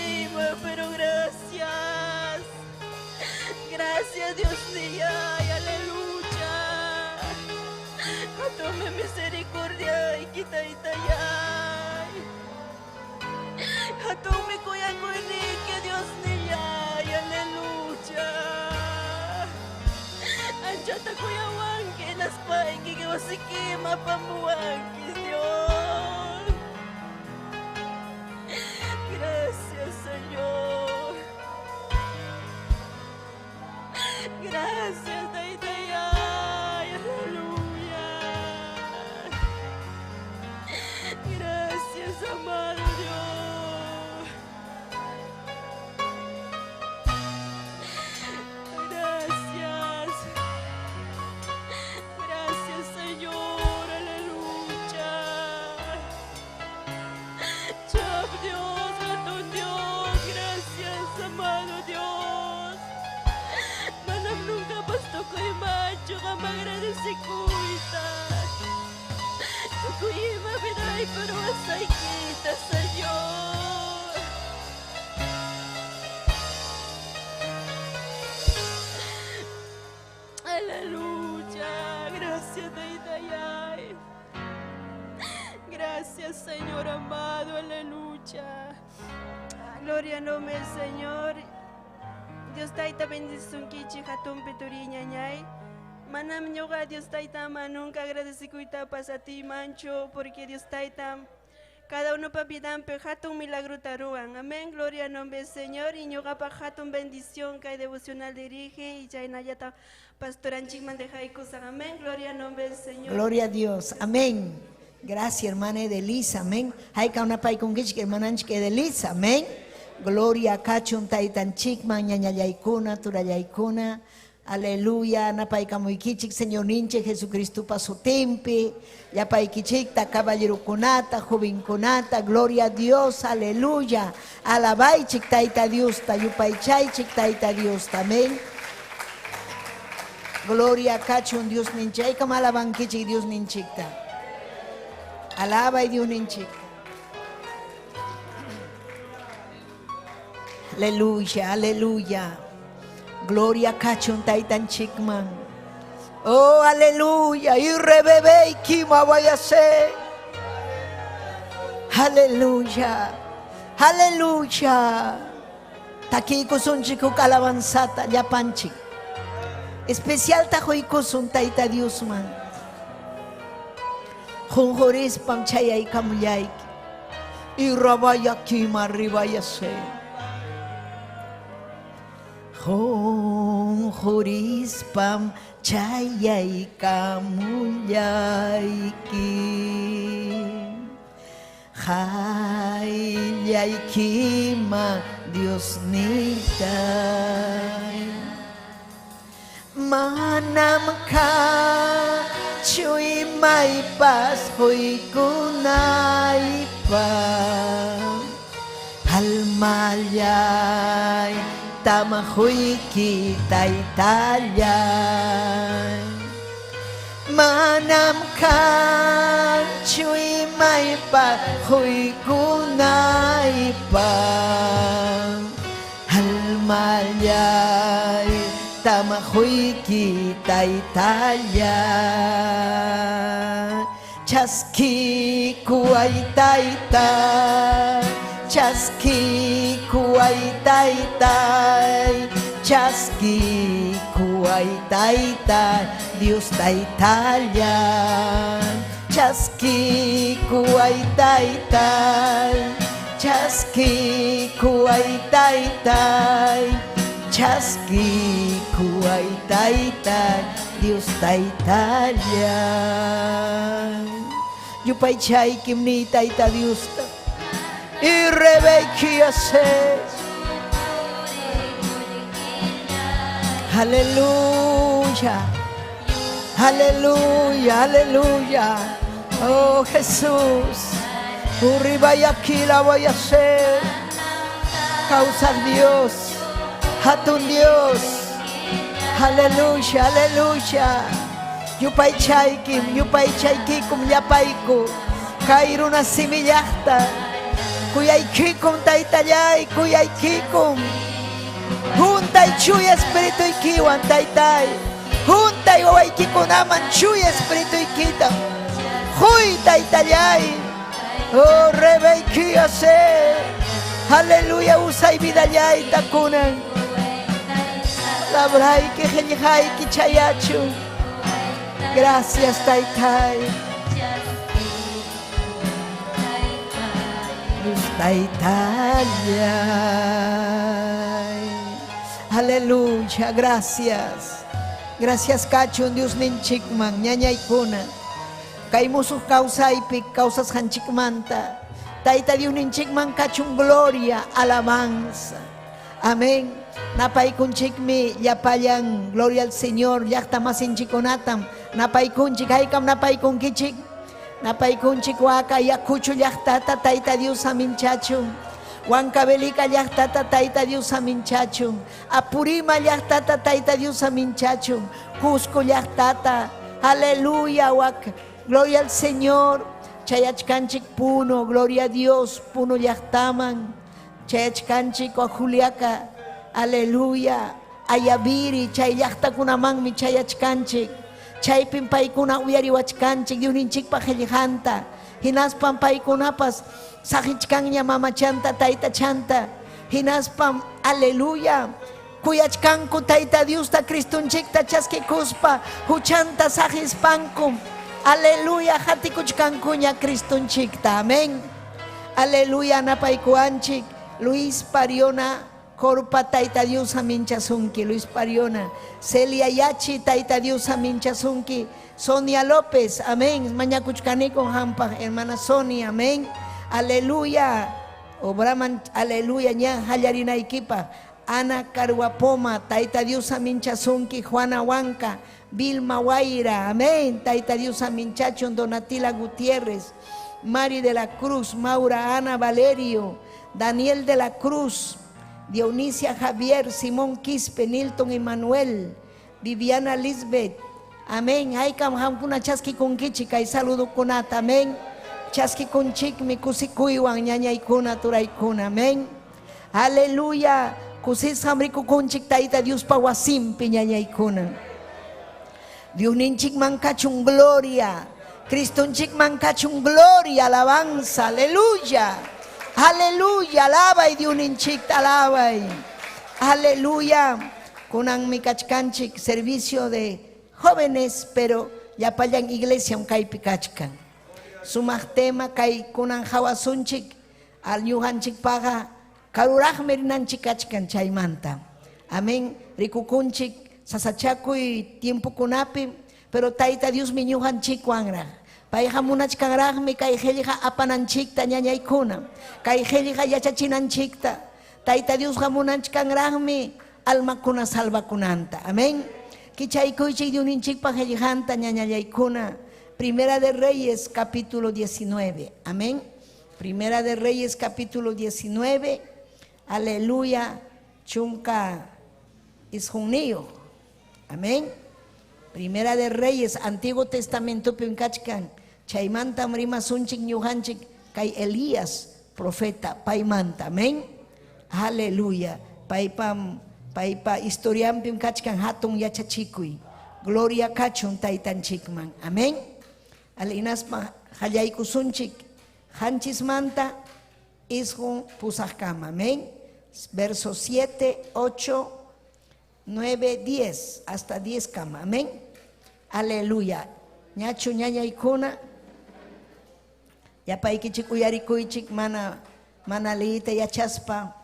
C: atiyman, pero gracias. Gracias, Dios niyay, aleluya. Tome misericordia y taytayay. Hatumi kuyakuyniki Dios niyay, aleluya. Anchata kuyawanki, hinaspayki wasikima apamuwanki, Dios. Gracias, Señor. Gracias, Taytayay, aleluya. Gracias, amado Dios. Gracias. Gracias, Señor, aleluya. Chap Dios, Gatón Dios, gracias, amado Dios. Manam nunca tukuymanchu qam agradecekuyta. Tukuy ima vidaypi ruwasqaykita, Señor. Aleluya. Gracias, Taytayay. Gracias, Señor amado. Aleluya. Gloria al nombre del Señor. Dios Tayta bendisunkichik hatunpi turiy ñañay. Manam ñuqa Dios Taytaman nunca agradecekuytapas atiymanchu porque Dios Taytam cada unopa vidanpi hatun milagrota ruwan. Amén. Gloria al nombre del Señor. Y ñuqapaq hatun bendición kay devocional dirige y chaynallataq pastoranchikman dejaykusaq. Amén. Gloria al nombre del Señor.
H: Gloria a Dios. Amén. Gracias, hermana Edelisa. Amén. Hayka unapaykunkichik hermananchik Edelisa. Amén. Gloria kachun taytanchikman ñañallaykuna, turallaykuna. Aleluya, napaykamuykichik Señorninchik Jesucristopa sutinpi, llapaykichikta caballerokunata, jovenkunata, gloria a Dios, aleluya. Alabaychik Tayta Diosta, yupaychaychik Tayta Diosta, amén. Gloria kachun Dios ninchik, haykam alabankichik Dios ninchikta. Alabay Dios ninchikta. Aleluya, aleluya. Gloria kachun taytanchikman. Oh, aleluya. Y rebebe y kima vayase. Aleluya. Aleluya. Takiykusunchik huk alabanzata llapanchik. Especial tajoykusun Tayta Diosman. Qunqurispam chayaykamullayki. Y rabaya kima ribayase. Qunqurispam chayaykamullayki. Qayllaykima Dios niytay. Manam kachu imaypas quykunaypaq. Almallay tamahuyki taytallay. Manam kanchu imaypas quykunaypaq. Almallay tamahuyki taytallay. Chaskikuay tayta, chaskikuay taytay, chaskikuay tayta, Dios taytallay. Chaskikuay taytay, chaskikuay taytay, chaskikuay taytay, Dios taytallay. Yupaychaykim ni Tayta Diosta. Y rebequiase. Aleluya. Aleluya, aleluya. Oh Jesús. Urriba y aquí la voy a hacer. Causa Dios. Hatun Dios. Aleluya, aleluya. Yupaychaykim, yupaychaykikum llapayku. Kayruna simillaqta. Kuyaykikum taytallay, kuyaykikum. Juntay chuya espirituykiwan taytay. Juntay wawaykikunaman chuya espirituykita. Huy taytallay. Oh, rebeikiyase. Aleluya, usay vidallayta kunan. Labrayki qillqayki chayachun. Gracias, taytay. Dios taytallay. Aleluya, gracias. Gracias kachun Dios ninchikman, ñañaykuna. Kay musuq kawsaypi kawsasqanchikmanta. Tayta Dios ninchikman kachun gloria, alabanza. Amén. Napaykunchikmi llapallan, gloria al Señor, llaqta masinchikunatam. Napaykunchik, haykam napaykunkichik. Napaykunchik waka Ayacucho llaqtata Tayta Dios aminchachun. Huancavelica llaqtata Tayta Dios aminchachun. Apurima llaqtata Tayta Dios aminchachun. Cusco llaqtata. Aleluya, wak. Gloria al Señor. Chayachkanchik Puno, gloria a Dios, Puno llaqtaman. Chayachkanchik Juliaca. Aleluya. Ayaviri, chay llaqtakunamanmi chayachkanchik. Chaypim paykuna uyariwachkanchik, Diosninchikpa qillqanta. Hinaspam paykunapas saqichkanña mamachanta, taytachanta. Hinaspam, aleluya. Kuyachkanku Tayta Diosta Cristonchikta chaskikuspa huchanta saqispanku. Aleluya, hatikuchkankuña Cristonchikta. Amén. Aleluya, napaykuanchik. Luis Pariona Corpa Tayta Dios aminchasunki, Luis Pariona. Celia Yachi Tayta Dios aminchasunki. Sonia López, amén. Mañakuchkaniku hampaq, hermana Sonia, amén. Aleluya. Obraman, aleluya, ña hallarinaykipaq. Ana Carguapoma, Tayta Dios aminchasunki, Juana Huanca, Vilma Guaira, amén. Tayta Dios aminchachun, Donatila Gutiérrez, Mari de la Cruz, Maura Ana Valerio, Daniel de la Cruz, Dionisia Javier, Simón Quispe, Nilton Emanuel, Viviana Lisbeth, amén. Haykam hamkuna chaskikunkichik kay saludokunata, amén. Chaskikunchikmi kusikuywan ñañaykuna turaykuna, amén. Aleluya. Kusisqam rikukunchik Tayta Diospa wasinpi ñañaykuna. Diosninchikman kachun gloria. Cristonchikman kachun gloria, alabanza, aleluya. Aleluya, alabay Diosninchikta alabay. Aleluya. Kunanmi kachkanchik servicio de jóvenes, pero llapallan iglesia kaypi kachkan. Sumaq tema kay kunan hawasunchik al ñuqanchikpaqa karuraqmi rinanchik kachkan chaymanta. Amén. Rikukunchik sasachakuy tiempokunapi, pero Tayta Diosmi ñuqanchikwanraq. Payqa munachkanraqmi kay qillqa apananchikta ñañaykuna, kay qillqa yachachinanchikta. Tayta Diosqa munachkanraqmi almakuna salvakunanta. Amén. Kichaykuychik Diosninchikpa qillqanta ñañallaykuna. Primera de Reyes, capítulo 19. Amén. Primera de Reyes, capítulo 19. Aleluya. Chunka isqunniyo. Amén. Primera de Reyes, Antiguo Testamento kachkan. Chaymantam rimasunchik ñuqanchik kay Elías, profeta, paymanta. Amén. Aleluya. Paypam paypa historianpim kachkan hatun yachachikuy. Gloria kachun taytanchikman. Amén. Alinaspa hallaykusunchik hanchismanta isqun pusaqkama. Amén. Verso 7, 8, 9, 10, hasta 10 kama. Amén. Aleluya. Ñachu ñañaykuna. Llapaykichik uyarikuychik mana mana liyta yachaspa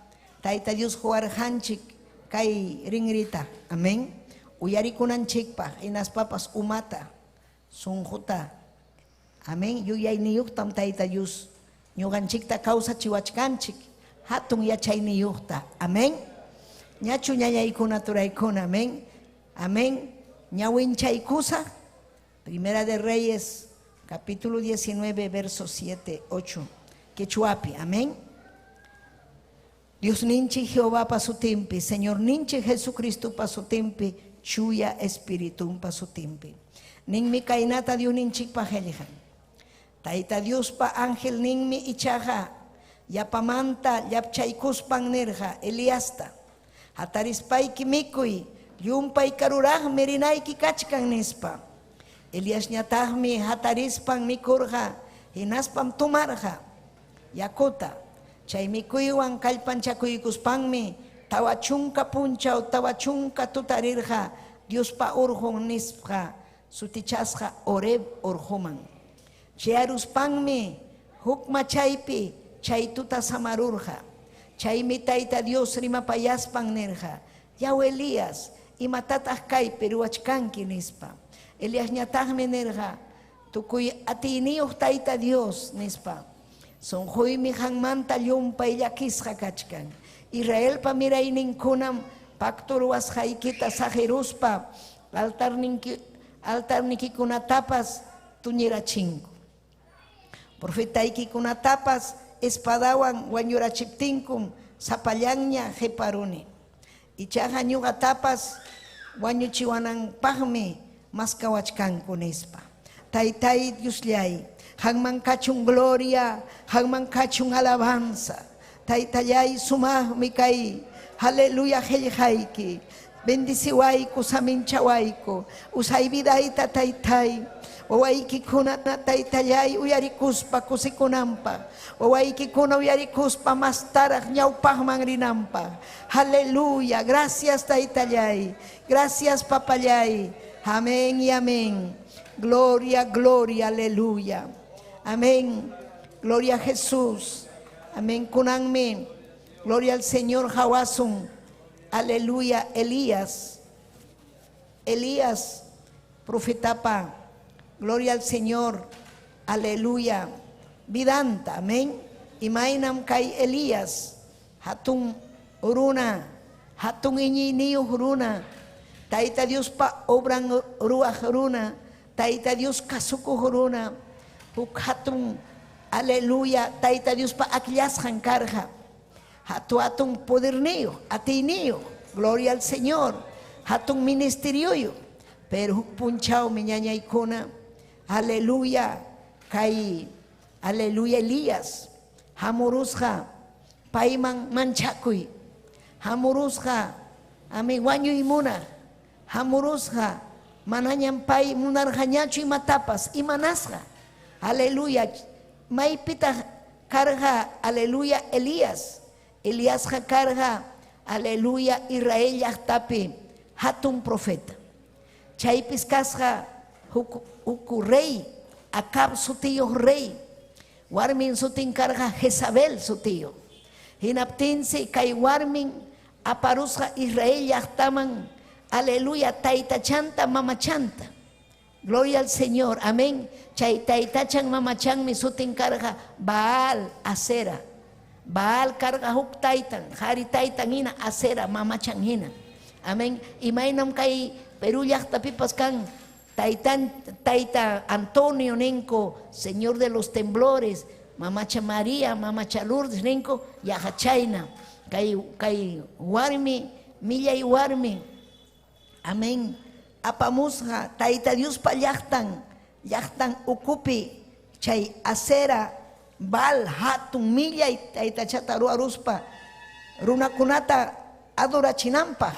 H: Tayta Dios huwarqanchik kay rinrita. Amén. Uyarikunanchikpaq hinaspapas umata sunquta. Amén. Yuyayniyuqtam Tayta Dios ñuqanchikta kawsachiwachkanchik hatun yachayniyuqta. Amén. Ñachu ñañaykuna turaykuna. Amén. Amén. Ñawinchaykusa. Primera de Reyes, capítulo 19, versos 7, 8. Quechuapi. Amén. Dios ninchi Jehová pasutimpi, Señor ninchi Jesucristo pasutimpi, chuya espiritum pasutimpi. Ninmi kaynata Dios ninchikpa qillqan. Tayta Diospa ángel ninmi ichaqa Yapamanta llapchaykuspan nirqa Eliasta, Hatarispayki mikuy, llumpay karuraqmi rinayki kachkan, nispa. Eliasñataqmi hatarispan mikurqa, hinaspam tomarqa yakuta. Chay mikuywan kallpanchakuykuspanmi 40 punchaw 40 tuta rirqa Diospa urqun nisqa sutichasqa Horeb urquman. Chayaruspanmi huk machaypi chay tuta samarurqa. Chaymi Tayta Dios rimapayaspan nirqa, Yaw Elías, imatataq kaypi ruwachkanki? nispa. Eliasñataqmi nirqa, Tukuy atiyniyuq Tayta Dios, nispa. Sunquymi qanmanta llumpay llakisqa kachkan. Israelpa mirayninkunam pacto ruwasqaykita saqiruspa altarnikikunatapas tuñirachinku. Profetaykikunatapas espadawan wañurachiptinkum sapallanña qeparuni. Ichaqa ñuqatapas wañuchiwananpaqmi maskawachkanku, nispa. Taytay Dioslláy, qanman kachun gloria, qanman kachun alabanza. Taytallay, sumaqmi kay aleluya qellqayki. Bendiciwayku, saminchawayku. Usay vidayta taytay. Wawaykikuna taytallay uyarikuspa kusikunanpaq. Wawaykikuna uyarikuspa mastaraq ñawpaqman rinanpaq. Aleluya. Gracias taytallay. Gracias papallay. Amén y amén. Gloria, gloria, aleluya. Amén. Gloria a Jesús. Amén. Kunanmi. Gloria al Señor qawasun. Aleluya. Elías. Elías, profetapa. Gloria al Señor. Aleluya. Vidanta. Amén. Imaynam kay Elías. Hatun runa. Hatun iñiyniyuq runa. Tayta Diospa obran ruwaq runa. Tayta Dios kasukuq runa. Huk hatun, aleluya, Tayta Diospa akllasqan karqa. Hatu hatun poderniyuq, atiyniyuq. Gloria al Señor. Hatun ministerioyuq. Pero huk punchawmi ñañaykuna, aleluya, kay, aleluya, Elías hamurusqa payman manchakuy. Hamurusqa, amén, wañuy munaq. Hamurusqa, manañam pay munarqañachu imatapas, imanasqa. Aleluya. Maypitaq karqa, aleluya, Elías? Eliasqa karqa, aleluya, Israel llaqtapi hatun profeta. Chaypis kasqa huk huk rey, Acab sutiyuq rey. Warmin sutin karqa Jezabel sutiyuq. Hinaptinsi kay warmin aparusqa Israel llaqtaman, aleluya, taytachanta mamachanta. Gloria al Señor, amén. Chay taytachan mamachanmi sutin karqa Baal, Asera. Baal karqa huk taytan, qari taytan hina, Asera mamachan hina. Amén. Imaynam kay Perú llaqtapipas kan taytan tayta Antonio ninku, Señor de los Temblores, mamacha María, mamacha Lourdes ninku, yaqa chayna. Kay kay warmi, millay warmi, amén, apamusqa Tayta Diospa llaqtan, llaqtan ukupi chay Asera, Baal hatun millay taytachata ruwaruspa runakunata adorachinanpaq.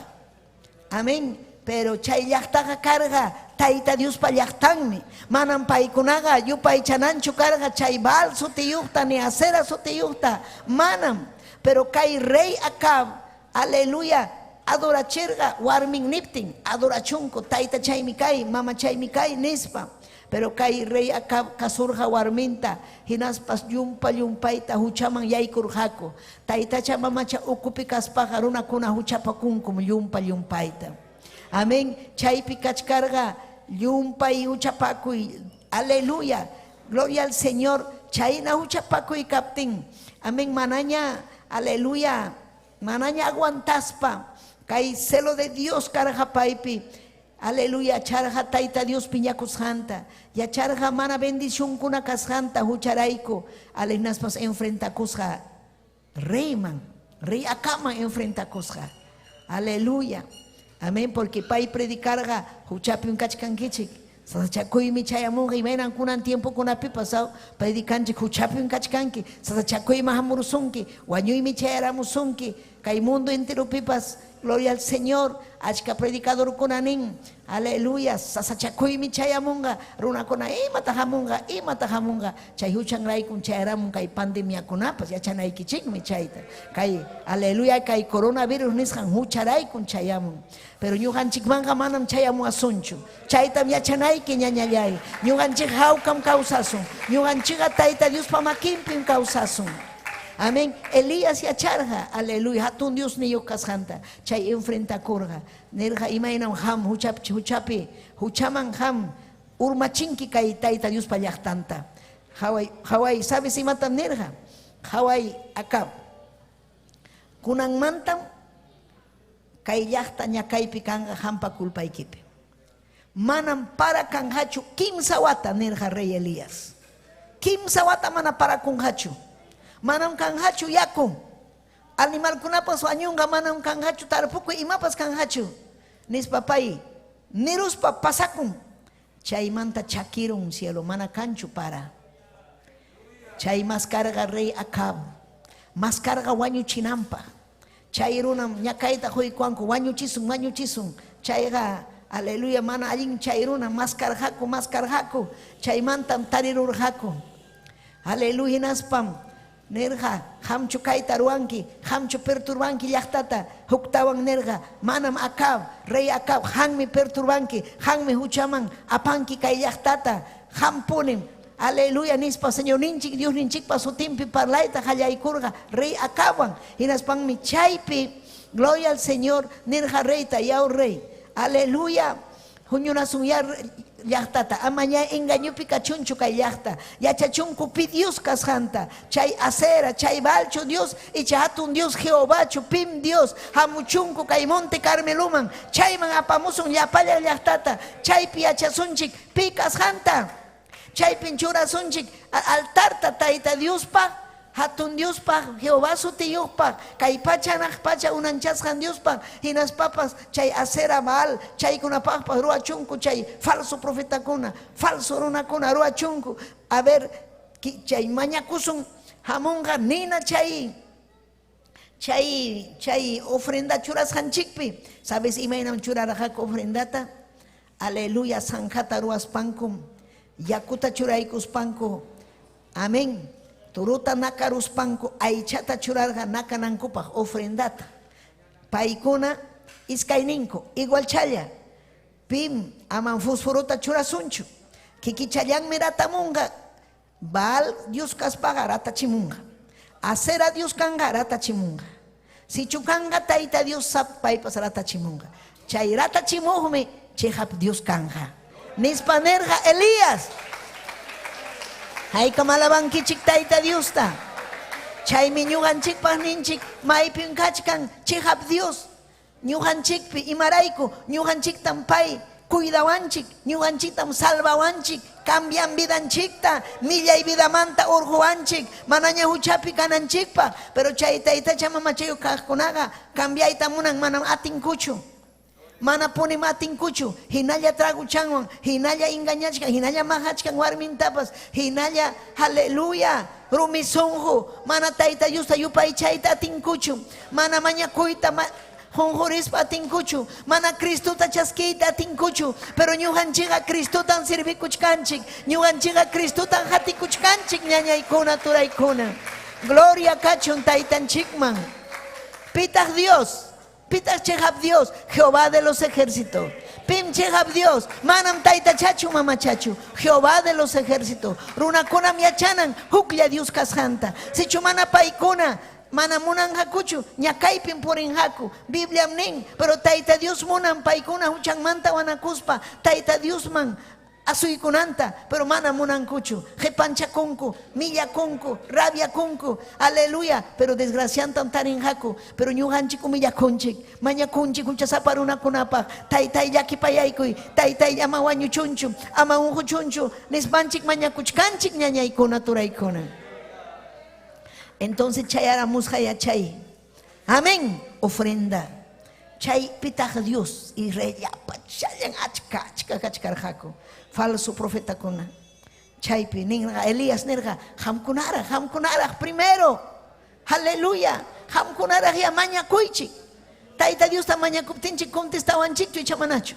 H: Amén. Pero chay llaqtaqa karqa Tayta Diospa llaqtanmi. Manam paykunaqa yupaychananchu karqa chay Baal sutiyuqta ni Asera sutiyuqta. Manam. Pero kay rey Acab, aleluya, adorachirqa warmin niptin, adorachunku taytachaymi kay, mamachaymi kay nispa. Pero kay rey Acab kasurqa warminta, hinaspas llumpa llumpayta huchaman yaykurqaku. Taytacha mamacha ukupi kaspaqa runakuna huchapakunkum llumpa llumpayta. Amén. Chaypi kachkarqa llumpay huchapakuy. Aleluya. Gloria al Señor. Chayna huchapakuy kaptin. Amén. Manaña, aleluya. Manaña aguantaspa. Kay celo de Dios karqa paypi. Aleluya, yacharqa Tayta Dios piñakusqanta. Yacharqa mana bendicionkuna kasqanta hucharayku. Hinaspas enfrentakusqa reyman, rey Acabman enfrentakusqa. Aleluya. Amén, porque pay predicarqa huchapim kachkankichik. Sasachakuymi chayamunqa imaynam kunan tiempokunapipas predicanchik huchapim kachkanki, sasachakuyman hamurusunki, wañuymi chayaramusunki, kay mundo enteropipas, gloria al Señor, achka predicadorkuna nin, aleluya, sasachakuymi chayamunqa, runakuna imata hamunqa, imata hamunqa, chay huchanraykum chayaramun kay pandemiakunapas, yachanaykichikmi chayta, kay, aleluya, kay coronavirus nisqan hucharaykum chayamun. Pero ñuqanchikmanqa manam chayamuwasunchu. Chaytam yachanayki, ñañallay. Ñuqanchik hawkam kawsasun. Ñuqanchikqa Tayta Diospa makinpim kawsasun. Amén. Elías yacharqa, aleluya, hatun Diosniyuq kasqanta. Chay enfrentakurqa. Nirqa, imaynam qam huchapi, huchapi, huchaman qam urmachinki kay Tayta Diospa llaqtanta. Qaway, qaway, ¿sabes imatam nirqa? Qaway, Acab. Kunanmantam kay llaqta ñakaypi kanqa qampa culpaykipi. Manam para kanqachu kimsa wata, nirqa rey Elías. Kimsa wata mana parakunqachu. Manam kanqachu yaku. Animalkunapas wañunqa, manam kanqachu tarpukuy, imapas kanqachu. Nispa pay niruspa pasakun. Chaymanta chakirun cielo, mana kanchu para. Chay maskarqa rey Acab, maskarqa wañuchinanpaq. Chay runam ñakayta quykuwanku, wañuchisun, wañuchisun. Chayqa, aleluya, mana allin chay runam maskarqaku, maskarqaku. Chaymantam tarirurqaku. Aleluya, hinaspam nirqa, Qamchu kayta ruwanki, qamchu perturbanki llaqtata. Huktawan nirqa, Manam Acab, rey Acab, qammi perturbanki, qammi huchaman apanki kay llaqtata, qampunim. Aleluya nispa Señorninchik Diosninchikpa sutinpi parlayta qallaykurqa rey Acabwan. Hinaspanmi chaypi, gloria al Señor, nirqa reyta, Yaw rey, aleluya, huñunasunyá llaqtata, amañá engañopi kachunchu kay llaqta, yachachunku pi Dios kasqanta, chay Asera, chay Baalchu Dios, icha hatun Dios Jehovachu, pim Dios, hamuchunku kay monte Carmeloman, chayman apamusun llapallan llaqtata, chaypi yachasunchik pi kasqanta. Chaypim churasunchik altarta Tayta Diospaq, hatun Diospaq, Jehová sutiyuqpaq, kay pacha hanaq pacha unanchasqan Diospaq, hinaspapas chay Asera, Baal chaykunapaqpas ruwachunku chay falso profetakuna, falso runakuna ruwachunku. A ver, chay mañakusun hamunqa nina chay chay chay ofrenda churasqanchikpi. ¿Sabes imaynam churarqaku ofrendata? Aleluya, zanjata ruwaspankum, yakuta churaykuspanku, amén, turuta nakaruspanku, aychata churarqa nakanankupaq ofrendata. Paykuna iskayninku, igualchalla, pim aman fosforota churasunchu, kikichallanmi ratamunqa, Baal Dios kaspaqa ratachimunqa, Asera Dios kanqa ratachimunqa, sichu kanqa Tayta Dios sap paypas ratachimunqa. Chay ratachimuqmi cheqap Dios kanqa. Nispa nirqa Elías. Haykam alabankichik Tayta Diosta. Chaymi ñuqanchikpaq ninchik maypim kachkan cheqap Dios. Ñuqanchikpi, imarayku? Ñuqanchiktam pay cuidawanchik, ñuqanchiktam salvawanchik, cambian vidanchikta, millay vidamanta urquwanchik, manaña huchapi kananchikpaq. Pero chay taytacha mamachayuq kaqkunaqa cambiayta munan, manam atinkuchu. Manapunim atinkuchu, hinalla traguchanwan, hinalla engañachkan, hinalla maqachkan warmintapas, hinalla, aleluya, rumi sunqu, mana Tayta Diosta yupaychayta atinkuchu, mana mañakuyta qunqurispa atinkuchu, mana Cristota chaskiyta atinkuchu, pero ñuqanchikqa Cristotan servikuchkanchik, ñuqanchikqa Cristotan qatikuchkanchik, ñañaykuna, turaykuna. Gloria kachun Taytanchikman. Pitaq Dios? Pitaq cheqap Dios? Jehová de los ejércitos. Pim cheqap Dios? Manam taytachachu mamachachu. Jehová de los ejércitos. Runakunam yachanan huklla Dios kasqanta. Sichu mana paykuna mana munanqakuchu, ñakaypim purinqaku. Bibliam nin, pero Tayta Dios munan paykuna huchanmanta wanakuspa Tayta Diosman asuykunanta, pero mana munankuchu, qepanchakunku, millakunku, rabiakunku, aleluya, pero desgraciantam tarinqaku, pero ñuqanchik humillakunchik, mañakunchik huchasapa runakunapaq, taytay llakipayaykuy, taytay ama wañuchunchu, ama unquchunchu, nispanchik mañakuchkanchik ñañaykuna, turaykuna. Entonces chayaramusqa yachay, amén, ofrenda. Chaypitaq Dios, Israel llapachallan achka achka. Achka kachkarqaku falso profetakuna. Chaypi ninqa Elías nirqa, qamkunaraq, qamkunaraq primero. Aleluya. Qamkunaraq ya mañakuychik. Tayta Diosta mañakuptinchik contestawanchikchu icha manachu?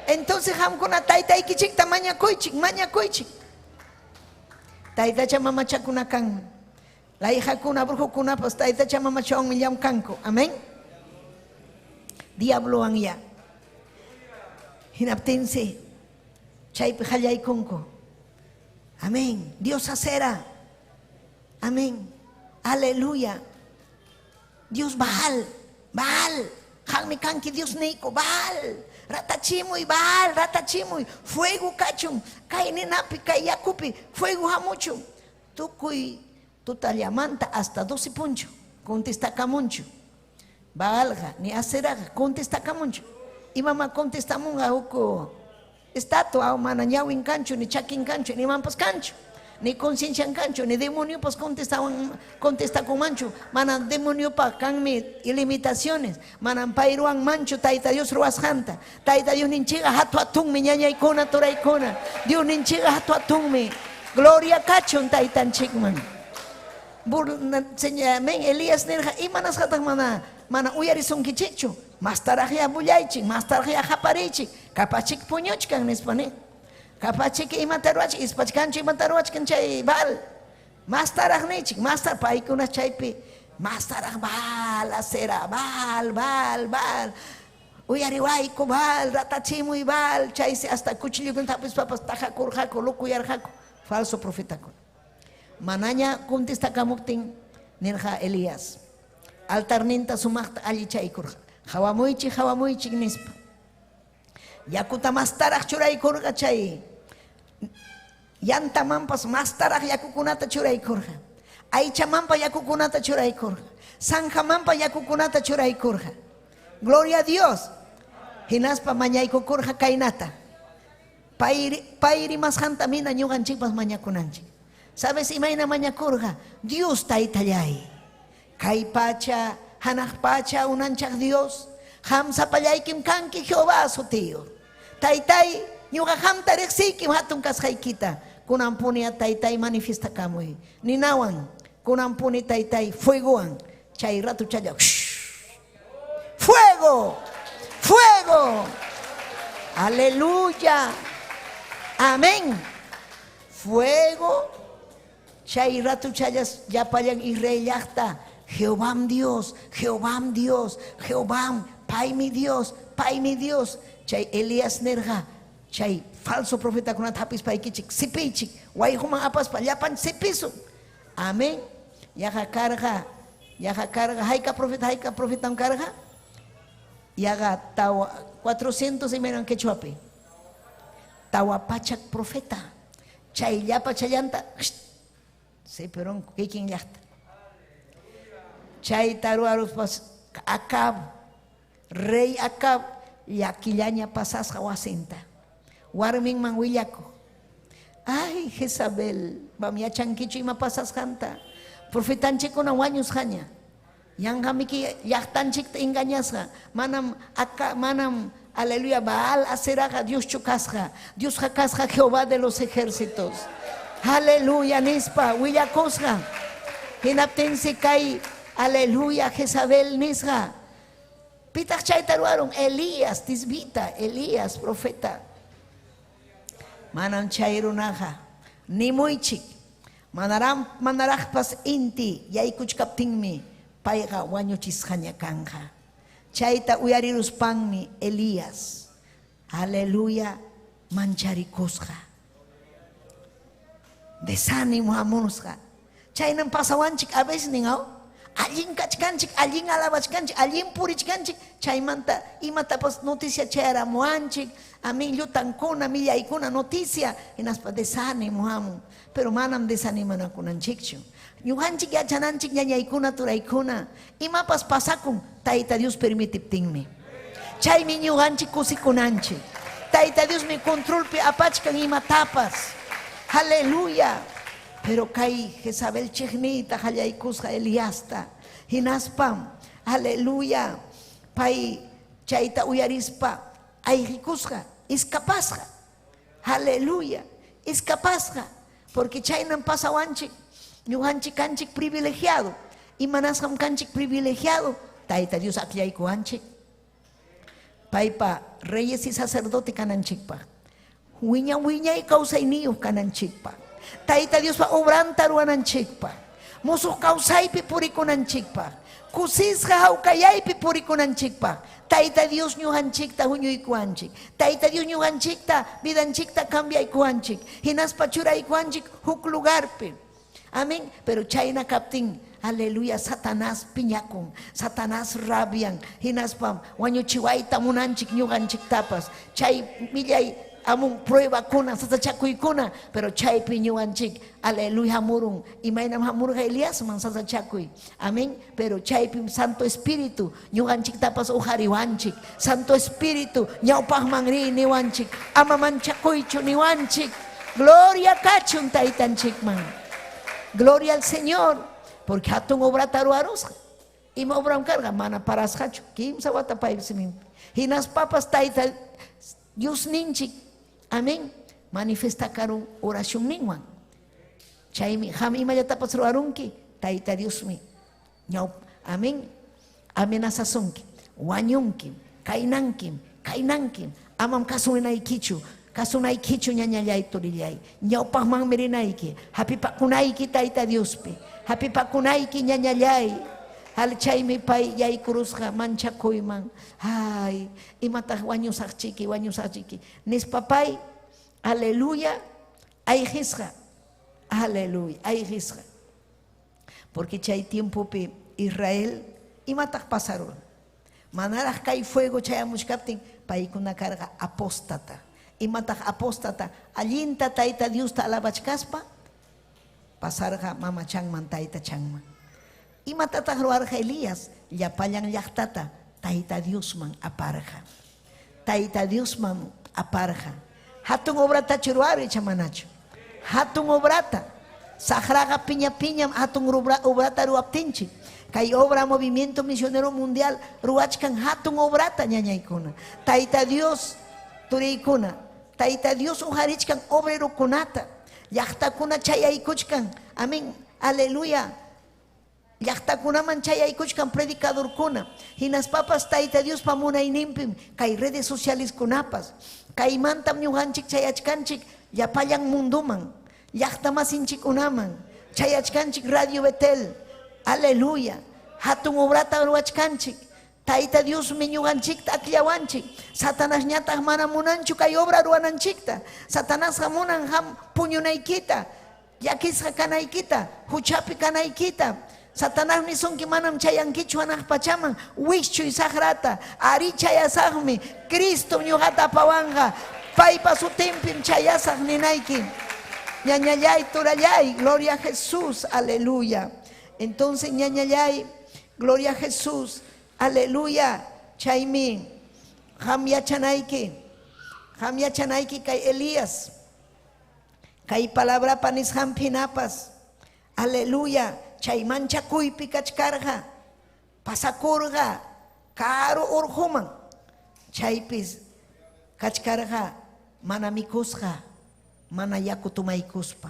H: Entonces qamkuna taytaykichikta mañakuychik, mañakuychik. Taytacha mamachakuna kanmi. Layqakuna, brujokunapas taytacha mamachawanmi llamkanku. Amén. Diablowan ya. Hinaptinsi chaypi qallaykunku. Amén. Dios acera. Amén. Aleluya. Dios Baal, Baal. Qammi kanki Dios niyku, Baal. Ratachimuy, Baal, ratachimuy. Fuego kachun. Kay ninapi, kay yakupi, fuego hamuchun. Tukuy tutallamanta hasta 12 punchu. Contestakamunchu. Baalqa, ni Aseraqa, contestakamunchu. Imama contestamunqa huk estatua, mana ñawin kanchu, ni chakin kanchu, ni imanpas kanchu. Ni conciencian kanchu, ni demoniopas contestakunmanchu. Mana demoniopa kanmi ilimitaciones. Manam pay ruwanmanchu Tayta Dios ruwasqanta. Tayta Dios ninchikqa hatu hatunmi ñañaykuna, turaykuna. Dios ninchikqa hatu hatunmi. Gloria kachun Taytanchikman. Amén. Elías nirqa, imanasqataq mana mana uyarisunkichikchu? Mastaraqyá bullaychik, mastaraqyá qapariychik, capachik puñuchkan nispa ni. Capachik imata ruwachkan, ispachkanchu imata ruwachkan chay Baal. Mastaraq nichik, mastar paykuna chaypi, mastaraq Baal, Asera, Baal, Baal, Baal. Uyariwayku Baal, ratachimuy Baal, chaysi hasta cuchillokunata hapispapas tajakurqaku, lukuyarqaku, falso profetakuna. Manaña contestakamuptin nirqa Elías, altarninta sumaqta allichaykurqa, qawamuychik, qawamuychik nispa. Yakuta mastaraq churaykurqa chay yantamanpas mastaraq yakukunata churaykurqa. Aychamanpa yakukunata churaykurqa. Zanjamanpa yakukunata churaykurqa. Gloria a Dios. Hinaspa mañaykukurqa kaynata. Pay pay rimasqanta mina ñuqanchikpas mañakunanchik. ¿Sabes imayna mañakurqa? Dios Taytallay, kay pacha, hanaq pacha unanchaq Dios, qam sapallaykim kanki Jehová sutiyuq. Taytay, ñuqa qamta riqsiykim hatun kasqaykita. Kunanpuni a Taytay manifiestakamuy. Ninawan, kunanpuni Taytay fuegowan chay ratuchalla ¡Fuego! ¡Fuego! Aleluya. Amén. Fuego. Chay ratuchallas llapallan Israel llaqta. Jehovám Dios, Jehovám Dios, Jehovám, paymi Dios, paymi Dios. Chay Elías nirqa, chay falso profetakunata hapispaykichik, sipiychik, wayquman apaspa llapan sipisun. Amén. Yaqa karqa, yaqa karqa, hayka profeta, hayka profetam karqa? Yaqa tawa, 400 imaynan quechuapi. Tawa pachak profeta. Chay llapa challanta, sipirunku kikin llaqta. Chayta ruwaruspas Acab, rey Acab, llakillaña pasasqa wasinta. Warminman willakuq. Ay, Jezabel, mam yachankichu ima pasasqanta. Profetanchikkuna wañusqaña. Yanqamiki llaqtanchikta engañasqa. Manam acá, manam, aleluya, Baal, Aseraqa Dioschu kasqa. Diosqa kasqa Jehová de los ejércitos. Aleluya, nispa, willakusqa. Hinaptinsi kay, aleluya, Jezabel nisqa. Pitaq chayta ruwarun? Elías, tisbita, Elías, profeta. Manam chay runaqa nimuychik. Manaram, manaraqpas inti yaykuchkaptinmi payqa wañuchisqaña kanqa. Chayta uyariruspanmi Elías, aleluya, mancharikusqa. Desánimo hamusqa. Chaynam pasawanchik a veces nin, aw? Allin kachkanchik, allin alabachkanchik, allin purichkanchik, chaymanta imatapas noticia chayaramuwanchik, amén, llutankuna, millaykuna noticia, hinaspa desánimo hamun. Pero manam desanimanakunanchikchu. Ñuqanchik yachananchik ñañaykuna, turaykuna, imapas pasakun Tayta Dios permitiptinmi. Chaymi ñuqanchik kusikunanchik. Tayta Diosmi controlpi apachkan imatapas. Aleluya. Pero kay Jezabel chiqniyta qallaykusqa Eliasta. Hinaspam, aleluya, pay chayta uyarispa ayqikusqa. Iskapasqa. Aleluya. Iskapasqa. Porque chaynam pasawanchik. Ñuqanchik kanchik privilegiado. Imanasqam kanchik privilegiado? Tayta Dios akllaykuwanchik. Paypa reyes y sacerdote kananchikpaq. Wiña wiñay kawsayniyuq kananchikpaq. Tayta Diospa obranta ruwananchikpaq. Musuq kawsaypi purikunanchikpaq. Kusisqa hawkayaypi purikunanchikpaq. Tayta Dios ñuqanchikta huñuykuwanchik. Tayta Dios ñuqanchikta vidanchikta cambiaykuwanchik. Hinaspa churaykuwanchik huk lugarpi. Amén. Pero chayna kaptin, aleluya, Satanás piñakun, Satanás rabian, hinaspam wañuchiwayta munanchik ñuqanchiktapas. Chay millay amun pruebakuna, sasachakuykuna, pero chaypi ñuqanchik, aleluya, hamurun. Imaynam hamurqa Eliasman sasachakuy. Amén. Pero chaypim Santo Espíritu ñuqanchiktapas uqariwanchik. Santo Espíritu ñawpaqman ri niwanchik. Ama manchakuychu niwanchik. Gloria kachun taytanchikman. Gloria al Señor. Porque hatun obrata ruwarusqa. Ima obram karqa mana parasqachu. Kimsa wata paypa siminpi. Hinaspapas tayta Diosninchik, amén, manifestakarun oracionninwan. Chaymi qam imallatapas ruwarunki, Tayta Diosmi ñawp, amén, amenazasunki, wañunkim, kaynankim, kaynankim, amam kasurinaykichu, kasunaykichu ñañallay turillay. Ñawpaqmanmi rinayki, hapipakunayki Tayta Diospi, hapipakunayki ñañallay. Al chaymi pay yaykurusqa manchakuyman. Ay, imataq wañusaqchiki, wañusaqchiki. Nispa pay, aleluya, ayqisqa. Aleluya, ayqisqa. Porque chay tiempopi Israel, imataq pasarun? Manaraq kay fuego chayamuchkaptin, paykuna karqa apóstata. Imataq apóstata? Allinta Tayta Diosta alabachkaspa, pasarqa mamachanman, taytachanman. Imatataq ruwarqa Elías? Llapallan llaqtata Tayta Diosman aparqa. Tayta Diosman aparqa. Hatun obratachu ruwaru icha manachu? Hatun obrata. Saqraqa piña piñam hatun obrata ruwaptinchik. Kay obra Movimiento Misionero Mundial ruwachkan hatun obrata ñañaykuna. Tayta Dios turiykuna. Tayta Dios uqarichkan obrerokunata. Llaqtakuna chayaykuchkan. Amén. Aleluya. Llaqtakunaman chayaykuchkan predicadorkuna. Hinaspapas Tayta Diospa munayninpim kay redes socialeskunapas. Kaymantam ñuqanchik chayachkanchik llapallan munduman, llaqtamasinchikkunaman. Chayachkanchik Radio Betel. Aleluya. Hatun obrata ruwachkanchik. Tayta Diosmi ñuqanchikta akllawanchik. Satanasñataq mana munanchu kay obra ruwananchikta. Satanasqa munan qam puñunaykita, llakisqa kanaykita, huchapi kanaykita. Satanás nisunki manam chayankichu hanaq pachaman, wischuy saqrata. Arí chayasaqmi, Cristom ñuqata apawanqa, paypa sutinpim chayasaq ninayki. Ñañallay, turallay, gloria a Jesús, aleluya. Entonces, ñañallay, gloria a Jesús, aleluya. Chaymi qam yachanayki, qam yachanayki kay Elías, kay palabrapa nisqanpi hinapas, aleluya, chay manchakuypi kachkarqa, pasakurqa karu urquman, chaypis kachkarqa mana mikusqa, mana yaku tomaykuspa,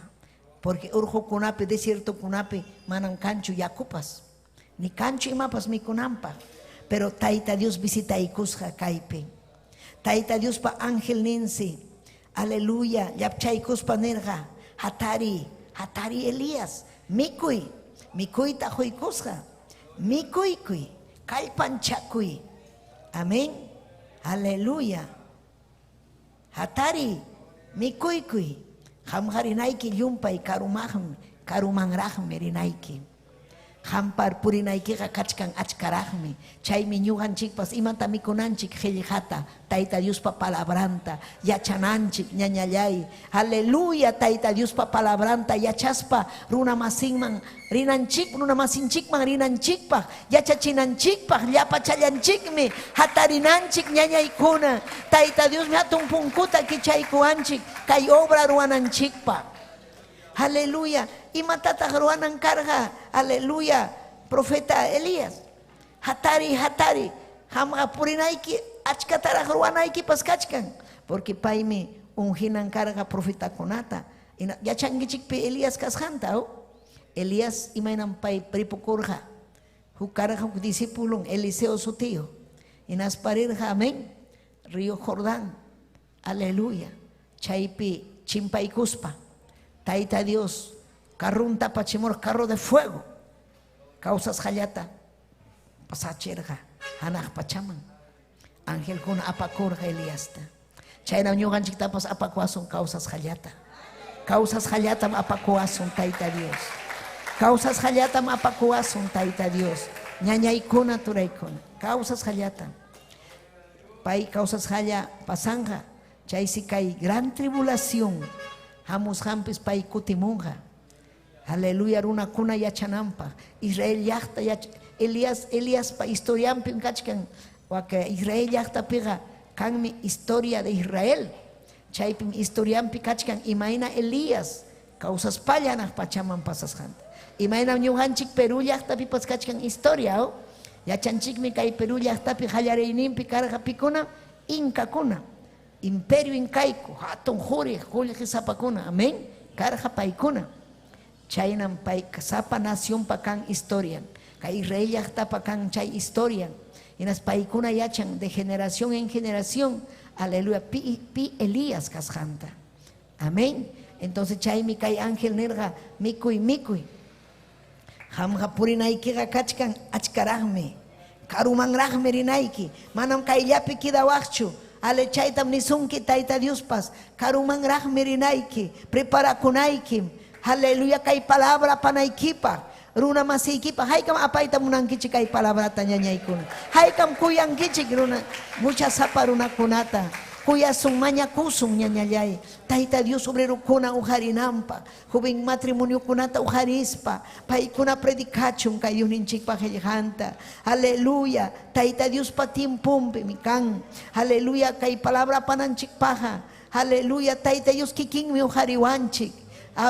H: porque urqukunapi, desiertokunapi manam kanchu yakupas, ni kanchu imapas mikunanpaq. Pero Tayta Dios visitaykusqa kaypi. Tayta Diospa angelninsi, aleluya, llapchaykuspa nirqa, hatari, hatari Elías, mikuy, mikuyta quykusqa, mikuykuy, kallpanchakuy. Amén. Aleluya. Hatari, mikuykuy, qamqa rinayki llumpay karumaqmi, karumanraqmi rinayki. Qampar purinaykiqa kachkan achkaraqmi. Chaymi ñuqanchikpas imata mikunanchik qillqata, Tayta Diospa palabranta yachananchik, ñañallay. Aleluya, Tayta Diospa palabranta yachaspa runamasinman rinanchik, runamasinchikman rinanchikpaq, yachachinanchikpaq, llapachallanchikmi hatarinanchik, ñañaykuna. Tayta Diosmi hatun punkuta kichaykuwanchik kay obra ruwananchikpaq. Aleluya. Imatataq ruwanan karqa? Aleluya. Profeta Elías. Hatari, hatari. Qamqa purinayki achkataraq ruwanaykipas kachkan. Porque paymi unginan karqa profetakunata. Yachankichikpi Elías kasqanta, oh? Elías imaynam pay ripukurqa. Huk karqa huk discipulon Eliseo sutiyuq. Hinaspa rirqa, amén, río Jordán. Aleluya. Chaypi chimpaykuspa Tayta Dios carrunta apachimurqa, carro de fuego. Kawsasqallata pasachirqa hanaq pachaman. Angelkuna apakurqa Eliasta. Chaynam ñuqanchiktapas apakuwasun kawsasqallata. Kawsasqallatam apakuwasun Tayta Dios. Kawsasqallatam apakuwasun Tayta Dios. Ñañaykuna, turaykuna, kawsasqallatam. Pay kawsasqalla pasanqa, chaysi kay gran tribulación hamusqanpis pay kutimunqa. Aleluya, runakuna yachananpaq. Israel llaqta yach Elías Eliaspa historianpim kachkan waka Israel llaqtapiqa kanmi historia de Israel. Chaypim historianpi kachkan imayna Elías kawsaspalla hanaq pachaman pasasqanta. Imaynam ñuqanchik Perú llaqtapipas kachkan historia, o? Yachanchikmi kay Perú llaqtapi qallariyninpi karqa pikuna? Inkakuna. Imperio incaico, hatun quri, qullqi sapakuna, amén, karqa paykuna. Chaynam pay sapa nacionpa kan historian, kay Israel llaqtapa kan chay historian. Hinas paykuna yachan de generación en generación, aleluya, pi, pi Elías kasqanta. Amén. Entonces chaymi kay ángel nirqa, mikuy, mikuy. Qamqa purinaykiqa kachkan achkaraqmi. Karumanraqmi rinayki. Manam kayllapi quedawaqchu. Ale chaytam nisunki Tayta Diospas. Karumanraqmi rinayki. Preparakunaykim. Aleluya kay palabra apanaykipaq. Runa masiykipaq. Haykam apayta munankichik kay palabrata ñañaykuna. Haykam kuyankichik runa muchasapa runakunata. Kuyasun mañakusun ñañallay. Tayta Dios obrerokuna uqarinanpaq. Joven matrimoniokunata uqarispa, paykuna predicachun kay Diosninchikpa qillqanta. Aleluya, Tayta Diospa tiemponpimi kan. Aleluya, kay palabra apananchikpaqqa. Aleluya, Tayta Dios kikinmi uqariwanchik.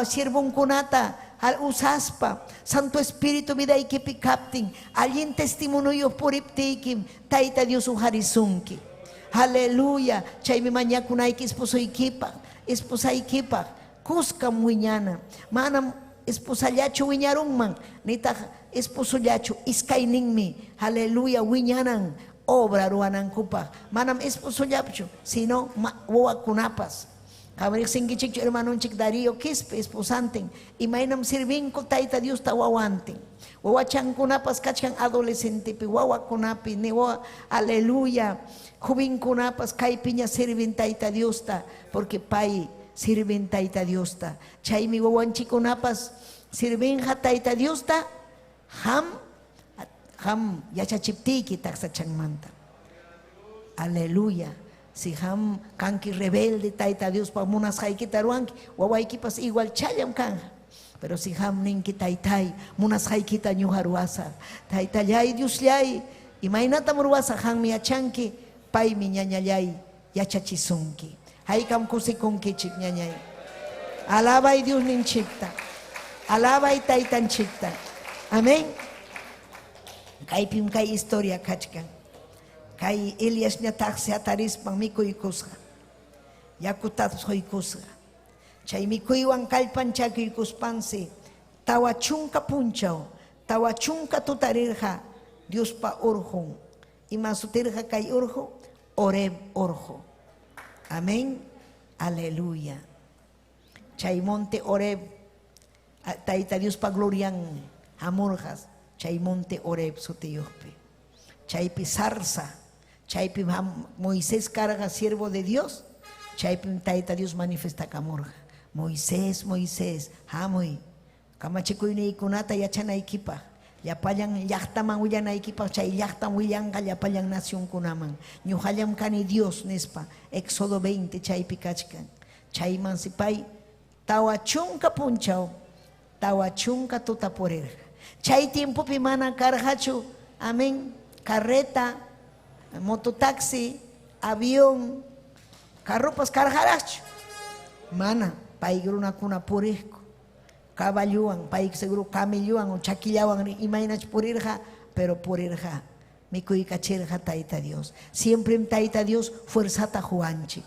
H: Siervonkunata usaspa, Santo Espíritu vidaykipi kaptin, allin testimonioyuq puriptiykim, Tayta Dios uqarisunki. Aleluya, chaymi mañakunayki esposoykipaq, esposaykipaq. Kuskam wiñana. Manam esposallachu wiñarunman, nitaq esposollachu, iskayninmi, aleluya, wiñanan obra ruwanankupaq. Manam esposollachu, sino wawakunapas. Qam riqsinkichikchu hermanonchik Darío Quispe, esposantin, imaynam sirvinku Tayta Diosta wawantin. Wawachankunapas kachkan adolescentepi, wawakunapi, ni wawa, aleluya, jovenkunapas kaypiña sirvin Tayta Diosta, porque pay sirvin Tayta Diosta. Chaymi wawanchikkunapas sirvinqa Tayta Diosta, qam, qam yachachiptiyki taksachanmanta. Aleluya. Si qam kanki rebelde Tayta Diospa munasqaykita ruwanki, wawaykipas igual challam kanqa. Pero si qam ninki, Taytay, munasqaykita ñuqa ruwasaq. Taytallay, Diosllay, imaynatam ruwasaq, qammi yachanki, paymi ñañallay yachachisunki. Haykam kusikunkichik ñañay. Alabay Diosninchikta. Alabay Taytanchikta. Amén. Kaypim kay historia kachkan. Kay Eliasñataqsi hatarispan mikuykusqa. Yakutapas quykusqa. Chay mikuywan kallpanchakuykuspansi 40 punchaw, 40 tuta rirqa Diospa urqun. Ima sutirqa kay urqu? Horeb urqu. Amén. Aleluya. Chay monte Horeb, Tayta Diospa glorian hamurqa chay monte Horeb sutiyuqpi. Chaypi zarza, chaypim Moisés karqa siervo de Dios, chaypim Tayta Dios manifestakamurqa. Moisés, Moisés, hamuy, kamachikuyniykunata yachanaykipaq, llapallan llaqtaman willanaykipaq, chay llaqtam willanqa llapallan nacionkunaman. Ñuqallam kani Dios, nispa, Éxodo 20 chaypi kachkan. Chaymansi pay 40 punchaw, 40 tuta purirqa. Chay tiempopi mana karqachu, amén, carreta, mototaxi, avión, carropas karqaraqchu. Mana, pay runakuna puriqku. Caballowan, pay seguro camellowan o chakillawan imaynach purirqa, pero purirqa, mikuykachirqa Tayta Dios. Siemprem Tayta Dios fuerzata quwanchik.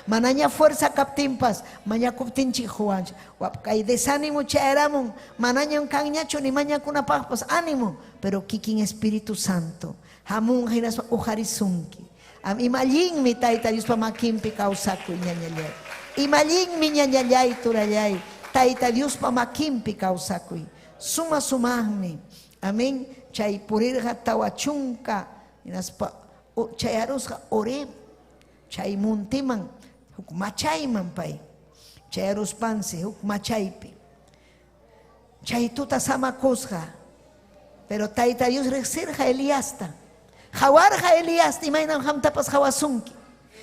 H: Manaña fuerza kaptinpas mañakuptinchik quwanchik. Kay desánimo chayaramun, manañam kanñachu ni mañakunapaqpas ánimo, pero kikin Espíritu Santo hamunqa hinaspa uqarisunki. Ima allinmi Tayta Diospa makinpi kawsakuy ñañallay. Ima allinmi ñañallay turallay Tayta Diospa makinpi kawsakuy. Suma sumaqmi. Amén. Chay purirqa 40 hinaspa chayarusqa Horeb chay monteman huk machayman pay. Chayaruspansi huk machaypi. Chay tuta samakusqa. Pero Tayta Dios riqsirqa Eliasta. Qawarqa Eliasta imaynam qamtapas qawasunki.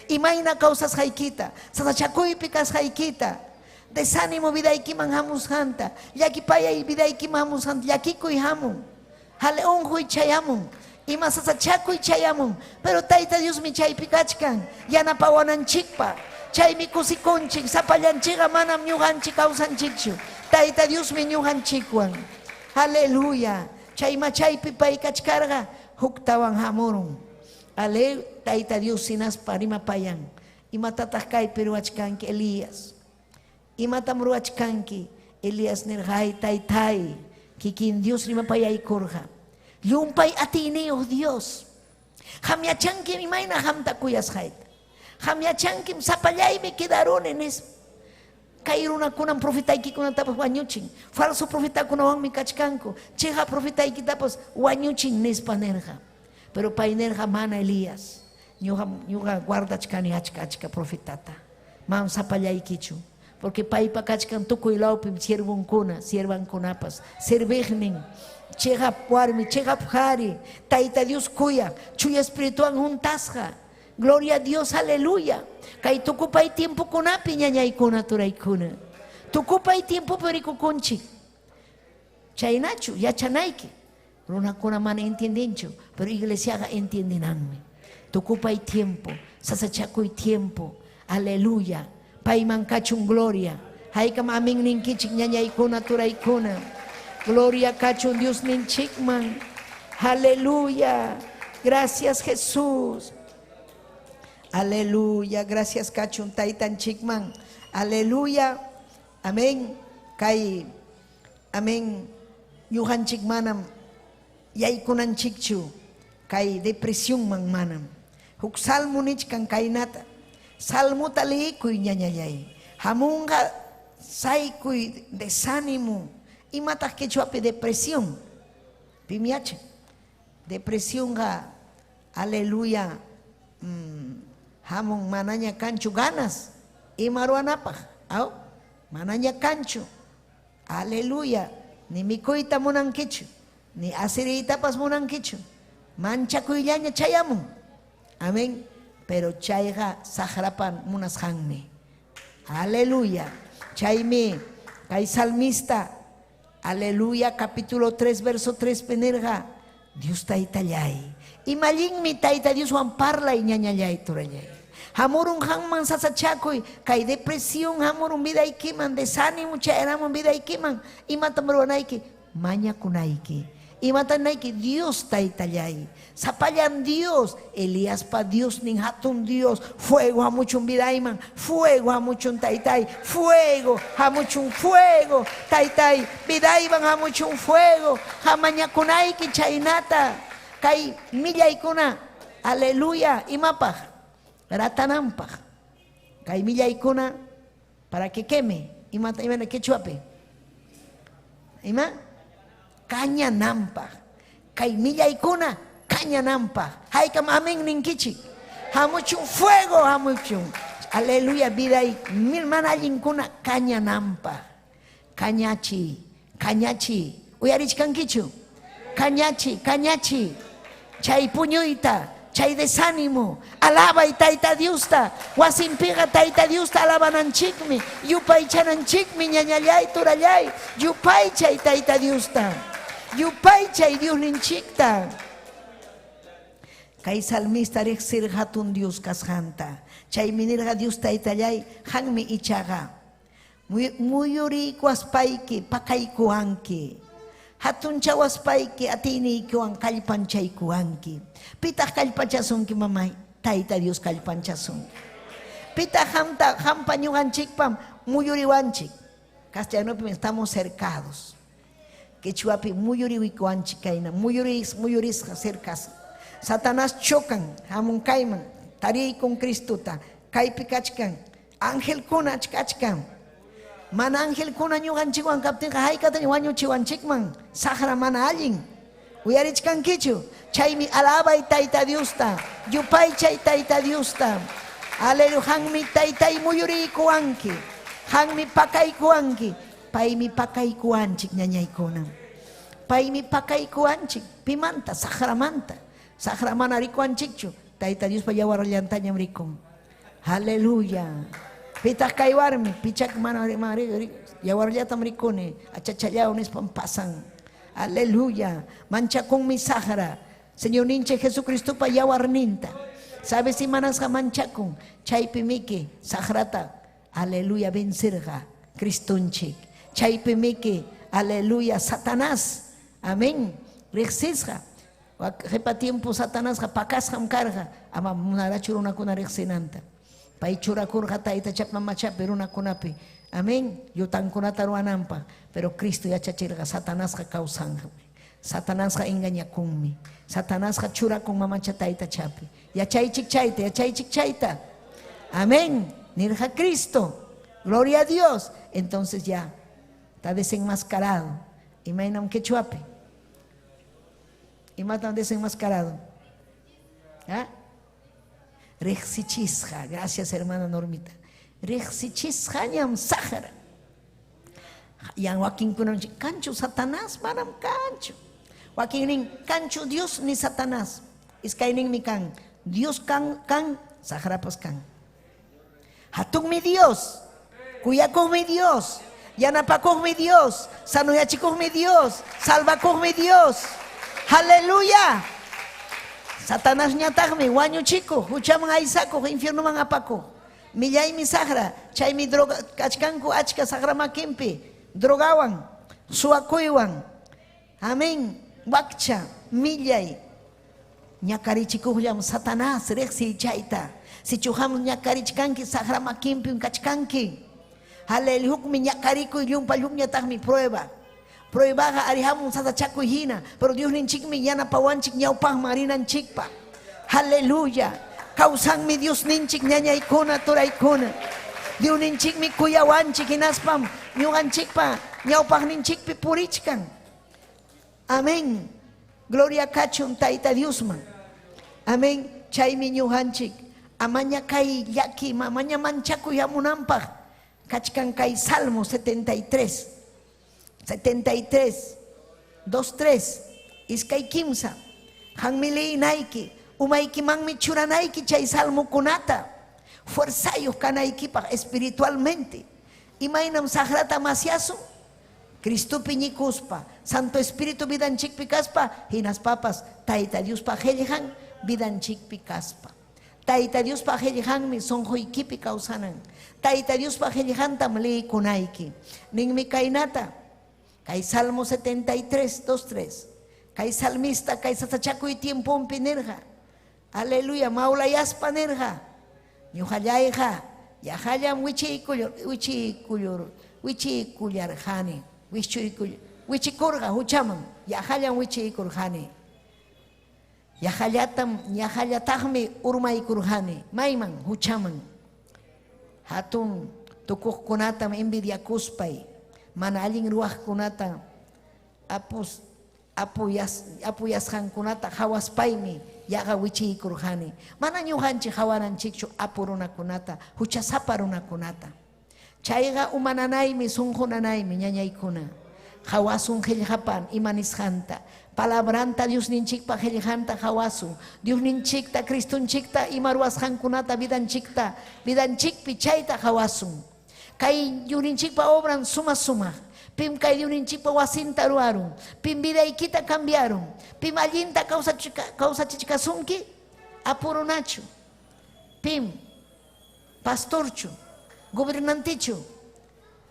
H: Imayna kawsasqaykita, sasachakuypi kasqaykita, desánimo vidaykiman hamusqanta, llakipayay vidaykiman hamusqanta, llakikuy hamun, hale unquy chayamun, ima sasachakuy chayamun, pero Tayta Diosmi chaypi kachkan yanapawananchikpaq. Chaymi kusikunchik, sapallanchikqa manam ñuqanchik kawsanchikchu. Tayta Diosmi ñuqanchikwan. Aleluya. Chay machaypi pay kachkarqa huktawan hamurun. Ale Tayta Dios hinaspa rimapayan. Imatataq kaypi ruwachkanki Elías? Imatam ruwachkanki? Elías nirqa, ay taytay, kikin Dios rimapayaykurqa. Llumpay atiyniyuq Dios. Qam yachankim imayna qamta kuyasqayta. Qam yachankim sapallaymi quedaruni nispa. Kay runakunam profetaykikunatapas wañuchin. Falso profetakunawanmi kachkanku. Cheqap profetaykitapas wañuchin nispa nirqa. Pero pay nirqa, mana Elías, ñuqa ñuqa guardachkani achka achka profetata. Manam sapallaykichu. Porque paypa kachkan tukuy lawpim siervonkuna, siervankunapas, serviqnin, cheqap warmi, cheqap qari, Tayta Dios kuyaq, Chuya Espirituwan huntasqa. Gloria a Dios, aleluya. Kay tukupay tiempokunapi ñañaykuna, turaykuna. Tukupay tiempopi rikukunchik. Chaynachu yachanayki. Runakuna mana entiendenchu, pero iglesiaqa entiendenanmi. Tukupay tiempo, sasachakuy tiempo. Aleluya. Payman kachun gloria. Haykam amén ninkichik ñañaykuna, turaykuna. Gloria kachun Dios ninchikman. Aleluya. Gracias Jesús. Aleluya. Gracias kachun taytanchikman. Aleluya. Amén. Kay amén. Ñuqanchik manam yaykunanchikchu kay depresionman manam. Huk salmo nichkan kaynata. Salmota leekuy ñañallay. Hamunqa saykuy desánimo. Imataq quechuapi depresión? Pim yachan? Depresionqa aleluya hamun manaña kanchu ganas ima ruwanapaq. Aw? Manaña kanchu. Aleluya. Ni mikuyta munankichu, ni asiriytapas munankichu. Manchakuyllaña chayamun. Amén. Pero chayqa saqrapan munasqanmi. Aleluya. Chaymi kay salmista, aleluya, capítulo 3, verso 3 nirqa, Dios taytallay. Ima allinmi Tayta Dioswan parlay ñañallay turallay. Hamurun qamman sasachakuy, kay depresión hamurun vidaykiman, desánimo chayaramun vidaykiman. Imatam ruwanayki? Mañakunayki. Imatam ninayki? Dios taytallay. Sapallan Dios, Eliaspa Diosnin hatun Dios, fuego hamuchun vidayman, fuego hamuchun taytay, fuego hamuchun fuego, taytay, vidayman hamuchun fuego, hamañakunayki chaynata, kay millaykuna, aleluya, imapaq, ratananpaq, kay millaykuna, para que queme, imata, imana quechuapi, ima, kañananpaq, kay millaykuna kañananpaq, haykam amén ninkichik, hamuchun fuego, hamuchun, aleluya, viday mil mana allinkuna kañananpaq, kañachi, kañachi, uyarichkankichu, kañachi, kañachi, chay puñuyta, chay desánimo, alabay Tayta Diosta, wasinpiqa Tayta Diosta alabananchikmi, yupaychananchikmi, ñañallay, turallay, yupaychay Tayta Diosta, yupaychay Diosninchikta. Kay salmista riqsirqa hatun Dios kasqanta, chaymi nirqa Dios Taytallay, qanmi ichaqa muyuriykuwaspayki pakaykuwanki, hatunchawaspayki atiyniykiwan kallpanchaykuwanki. Pitaq kallpachasunki mamay? Tayta Dios kallpanchasunki. Pitaq qamta, qampa ñuqanchikpam muyuriwanchik? Castellanopim estamos cercados. Quechuapi muyuriwikuwanchik kayna, muyuris, muyurisqa, cercasqa. Satanás chocan, hamun kayman, tariykun Cristota, kaypi kachkan, angelkuna achkachkan. Mana angelkuna ñuqanchikwan kaptinqa haykataña wañuchiwanchikman, saqra mana allin. Uyarichkankichu? Chaymi alabay Tayta Diosta, yupaychay Tayta Diosta. Aleluya, qanmi Taytay muyuriykuwanki, qanmi pakaykuwanki, paymi pakaykuwanchik ñañaykuna. Paymi pakaykuwanchik, pimanta? Saqramanta. Saqra mana rikuwanchikchu, Tayta Diospa yawarllantañam rikun. Aleluya. Pitaq kay warmi? Pichak mana yawarllatam rikuni, achachallaw nispam pasan. Aleluya. Manchakunmi saqra. Señorninchik Jesucristopa yawarninta. ¿Sabes imanasqa manchakun? Chaypi miki saqrata, aleluya, vencerqa Cristonchik. Chaypi miki, aleluya, Satanás. Amén. Riqsisqa. Qhipa tiempo Satanasqa pakasqam karqa, ama munarachu runakuna riqsinanta. Pay churakurqa taytachap mamachapi runakunapi. Amén. Llutankunata ruwananpaq. Pero Cristo yachachirqa Satanasqa kawsanqami. Satanasqa engañakunmi. Satanasqa churakun mamacha taytachapi. Yachaychik chayta, yachaychik chayta. Amén. Nirqa Cristo. Gloria a Dios. Entonces ya está desenmascarado. Imaynam quechuapi. Imatam desenmascarado? ¿Ah? Riqsichisqa. Gracias, hermana Normita. Riqsichisqañam saqra. Yan wakinkunam kanchu Satanás, manam kanchu. Wakinnin kanchu Dios ni Satanás. Iskayninmi kan. Dios kan, kan, saqrapas kan. Hatunmi Dios, kuyakuqmi Dios, yanapakuqmi Dios, sanoyachikuqmi Dios, salvakuqmi Dios. Aleluya. Satanasñataqmi wañuchikuq, huchaman aysakuq, infiernoman apakuq. Millaymi saqra, chaymi droga kachkanku achka saqra makinpi, drogawan, suwakuywan. Amén. Wakcha, millay, ñakarichikuqllam Satanás, riqsiy chayta. Sichu qam ñakarichkanki, saqra makinpim kachkanki. Aleluya, hukmi ñakarikuy, llumpa llumñataqmi prueba. Pruebaqa ari hamun sasachakuy hina, pero Diosninchikmi yanapawanchik ñawpaqman rinanchikpaq. Aleluya. Kawsanmi Diosninchik ñañaykuna, turaykuna. Diosninchikmi kuyawanchik hinaspam ñuqanchikpa ñawpaqninchikpi purichkan. Amén. Gloria kachun Tayta Diosman. Amén. Chaymi ñuqanchik amaña kay llaki, amaña manchakuy hamunanpaq kachkan kay Salmo 73. 73, 2, 3, iskay kimsa. Qanmi liyinayki, umaykimanmi churanayki chay salmokunata, fuerzayuq kanaykipaq espiritualmente. Imaynam saqrata masyasun? Cristopi ñikuspa, Santo Espíritu vidanchikpi kaspa, hinaspapas Tayta Diospa qillqan vidanchikpi kaspa. Tayta Diospa qillqanmi sunquykipi kawsanan. Tayta Diospa qillqantam liykunayki. Ninmi kaynata, kay Salmo 73, 2, 3. Kay salmista kay sasachakuy tiemponpi nirqa, aleluya, mawlayaspa nirqa, ñuqallayqa yaqallam wichiykullur, wichiykullur, wichiykullarqani, wichuykull, wichikurqa huchaman, yaqallam wichiykurqani. Yaqallatam, yaqallataqmi urmaykurqani, mayman, huchaman. Hatun tukuqkunatam envidiakuspay, mana allin ruwaqkunata apus, apuyas, apuyasqankunata qawaspaymi yaqa wichiykurqani. Mana ñuqanchik qawaranchikchu apu runakunata, huchasapa runakunata. Chayqa uma nanaymi, sunqu nanaymi, ñañaykuna. Qawasun qillqapan ima nisqanta. Palabranta Diosninchikpa qillqanta qawasun. Diosninchikta, Cristonchikta ima ruwasqankunata vidanchikta, vidanchikpi chayta qawasun. Kay Diosninchikpa obran suma sumaq. Pim kay Diosninchikpa wasinta ruwarun. Pim vidaykita cambiarun. Pim allinta kawsachichkasunki? Apurunachu. Pim pastorchu, gobernantechu,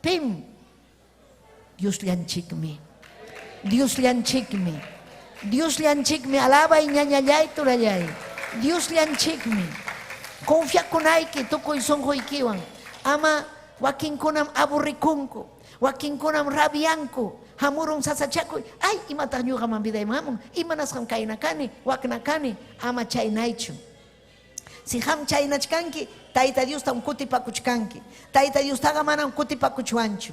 H: pim? Diosllanchikmi. Diosllanchikmi. Diosllanchikmi, alabay ñañallay turallay. Diosllanchikmi. Confiakunayki tukuy sunquykiwan. Ama wakinkunam aburrikunku, wakinkunam rabianku, hamurun sasachakuy, ay imataq ñuqaman vidayman hamun, imanasqam kayna kani, wakna kani, ama chaynaychu. Si qam chaynachkanki, Tayta Diostam kutipakuchkanki. Tayta Diostaqa manam kutipakuchwanchu.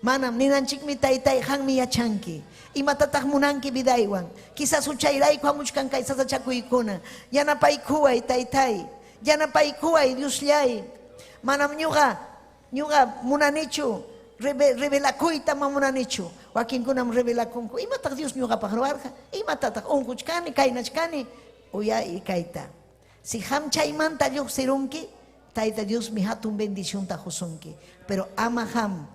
H: Manam, ninanchikmi, Taytay, qanmi yachanki. Imatataq munanki vidaywan? Quizás huchayrayku hamuchkan kay sasachakuykuna. Yanapaykuway, Taytay. Yanapaykuway, Diosllay. Manam ñuqa, ñuqa munanichu rebelakuyta, ma munanichu. Wakinkunam rebelakunku. Imataq Dios ñuqapaq ruwarqa? Imatataq unquchkani, kaynachkani? Uyay kayta. Si qam chaymanta lluqsirunki, Tayta Diosmi hatun bendicionta qusunki. Pero ama qam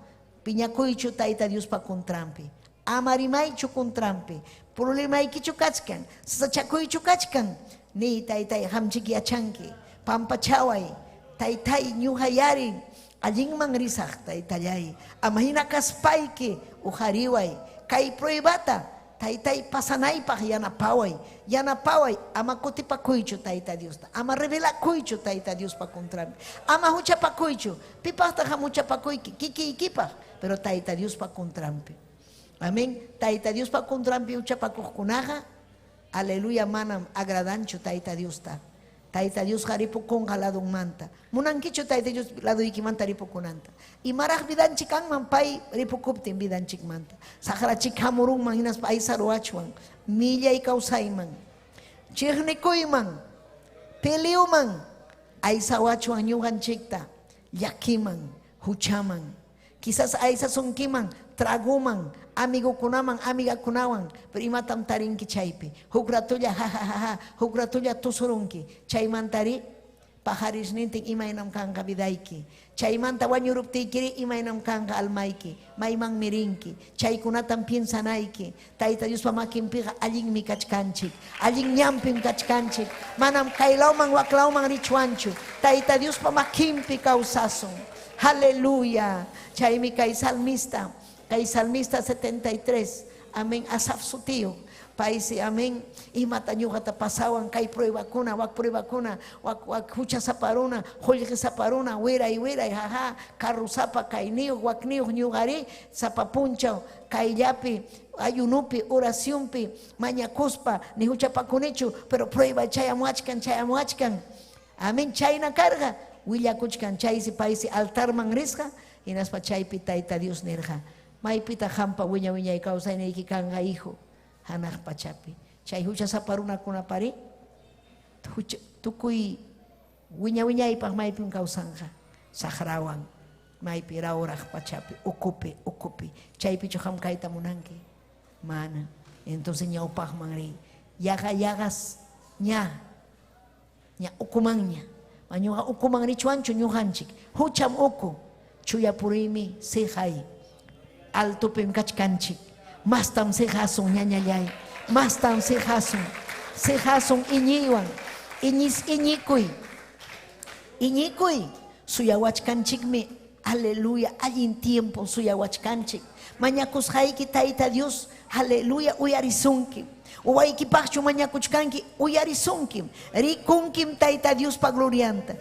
H: piñakuychu Tayta Diospa contranpi. Ama rimaychu contranpi. Problemaykichu kachkan, sasachakuychu kachkan. Niy, Taytay, qamchik yachanki. Pampachaway, Taytay, ñuqa yari allinman risaq, Taytallay. Ama hina kaspayki uqariway. Kay pruebata, Taytay, pasanaypaq yanapaway, yanapaway, ama kutipakuychu Tayta Diosta, ama rebelakuychu Tayta Diospa contranpi, ama huchapakuychu. Pipaqtaq qam huchapakuyki? Kikiykipaq, pero Tayta Diospa contranpi. Amén. Tayta Diospa contranpi huchapakuqkunaqa, aleluya, manam agradanchu Tayta Diosta. Tayta Diosqa ripukunqa ladunmanta. Munankichu Tayta Dios laduykimanta ripukunanta? Imaraq vidanchik kanman pay ripukuptin vidanchikmanta? Saqrachik hamurunman hinaspa aysaruwachwan millay kawsayman, chiqnikuyman, peleoman, aysawachwan ñuqanchikta llakiman, huchaman. Quizás aysasunkiman tragoman, amigokunaman, amigakunawan, pero imatam tarinki chaypi? Huk ratolla ha ha ha ha, huk ratolla tusurunki. Chaymantari paqarisnintin imaynam kanqa vidayki. Chaymanta wañuruptiykiri imaynam kanqa almayki, maymanmi rinki. Chaykunatam piensanayki. Tayta Diospa makinpiqa allinmi kachkanchik, allin ñanpim kachkanchik. Manam kaylawman waklawman richwanchu. Tayta Diospa makinpi kawsasun. Aleluya. Chaymi kay salmista, kay salmista 73, amén, Asaf sutiyuq. Paysi, amén, imata ñuqata pasawan kay pruebakuna, wak pruebakuna, wak wak huchasapa runa, qullqisapa runa, wiray wiray, jaja, carrosapa kayniyuq, wakniyuq ñuqari, sapa punchaw kayllapi, ayunupi, oracionpi, mañakuspa, ni huchapakunichu, pero prueba chayamuachkan, chayamuachkan. Amén, chayna karqa, willakuchkan, chaysi paysi altarman risqa, hinaspa chaypi Tayta Dios nirqa, maypitaq qampa wiña wiñay kawsayniyki kanqa, hijo? Hanaq pachapi. Chay huchasapa runakunapari, tukuy wiña wiñaypaq maypim kawsanqa, saqrawan, maypi rawraq pachapi, ukupi, ukupi. Chaypichu qam kayta munanki? Mana. Entonces ñawpaqman riy. Yaqa yaqas ña, ña ukumanña. Ma ñuqa ukuman richwanchu ñuqanchik. Hucham uku, chuya puriymi siqay. Altopim kachkanchik. Mastam siqasun ñañallay. Mastam siqasun. Siqasun iñiywan. Iñis iñikuy. Iñikuy. Suyawachkanchikmi. Aleluya. Allin tiempo suyawachkanchik. Mañakusqayki Tayta Dios, aleluya, uyarisunki. Wawaykipaqchu mañakuchkanki, uyarisunkim. Rikunkim Tayta Diospa glorianta.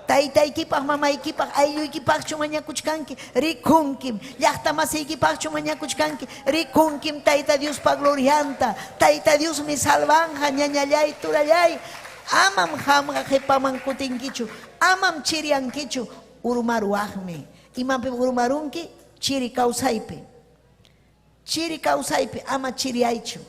H: Taytaykipaq, mamaykipaq, aylluykipaqchu mañakuchkanki, rikunkim. Llaqta masiykipaqchu mañakuchkanki, rikunkim Tayta Diospa glorianta. Tayta Diosmi salvanja, ñañallay, turallay. Amam qamqa qhipaman kutinkichu, amam chiriankichu, urmaruwaqmi. Imapim urmarunki? Chiri kawsaypi. Chiri kawsaypi ama chiriaychu.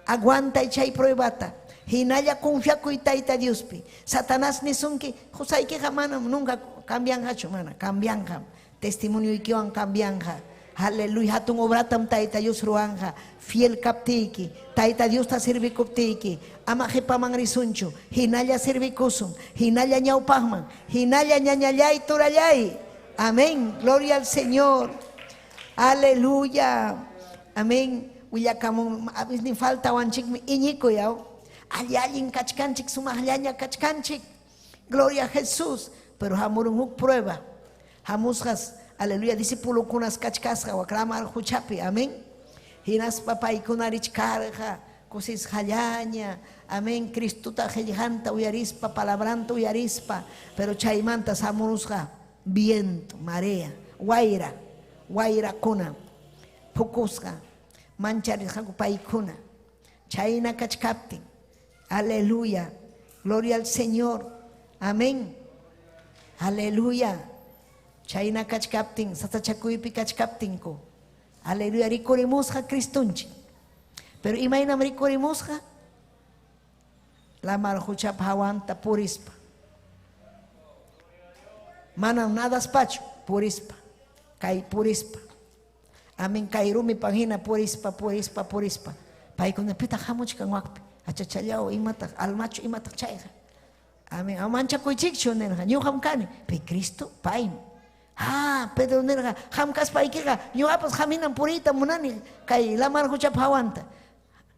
H: Aguantay chay pruebata. Hinalla confiakuy Tayta Diospi. Satanás nisunki, qusaykiqa manam nunca cambianqachu, mana, cambianqam. Testimonioykiwan cambianqa. Aleluya, hatun obratam Tayta Dios ruwanqa. Fiel kaptiyki, Tayta Diosta servikuptiyki, ama qipaman risunchu. Hinalla servikusun, hinalla ñawpaqman, hinalla ñañallay, turallay. Amén, gloria al Señor. Aleluya. Amén. Willakamun, ni faltawanchikmi iñikuy, aw. Alli allin kachkanchik, sumaqllaña kachkanchik. Gloria a Jesús. Pero hamurun huk prueba. Hamusqas, aleluya, discípulokunas kachkasqa wak lamar huchapi. Amén. Hinaspa paykuna richkarqa Kusisqallaña, amén, Cristota qillqanta uyarispa, palabranta uyarispa, pero chaymanta samurusqa viento, marea, wayra, wayrakuna pukusqa, mancharisqaku paykuna. Chayna kachkaptin, aleluya, gloria al Señor, amén, aleluya. Chayna kachkaptin, sasachakuypi kachkaptinku, aleluya, rikurimusqa Cristonchik. Pero imaynam rikurimusqa? Lamar quchapa hawanta purispa. Manam nadaspachu, purispa. Kay purispa. Amén, kay rumipan hina purispa, purispa, purispa. Paykuna pitaq hamuchkan wakpi. Achachallaw, imataq, almachu, imataq chayqa. Amén, ama manchakuychikchu nirqa, ñuqam kani. Pi Cristo, paymi. Ah, Pedro nirqa, qam kaspaykiqa ñuqapas qam hinam puriyta munani kay lamar quchapa hawanta.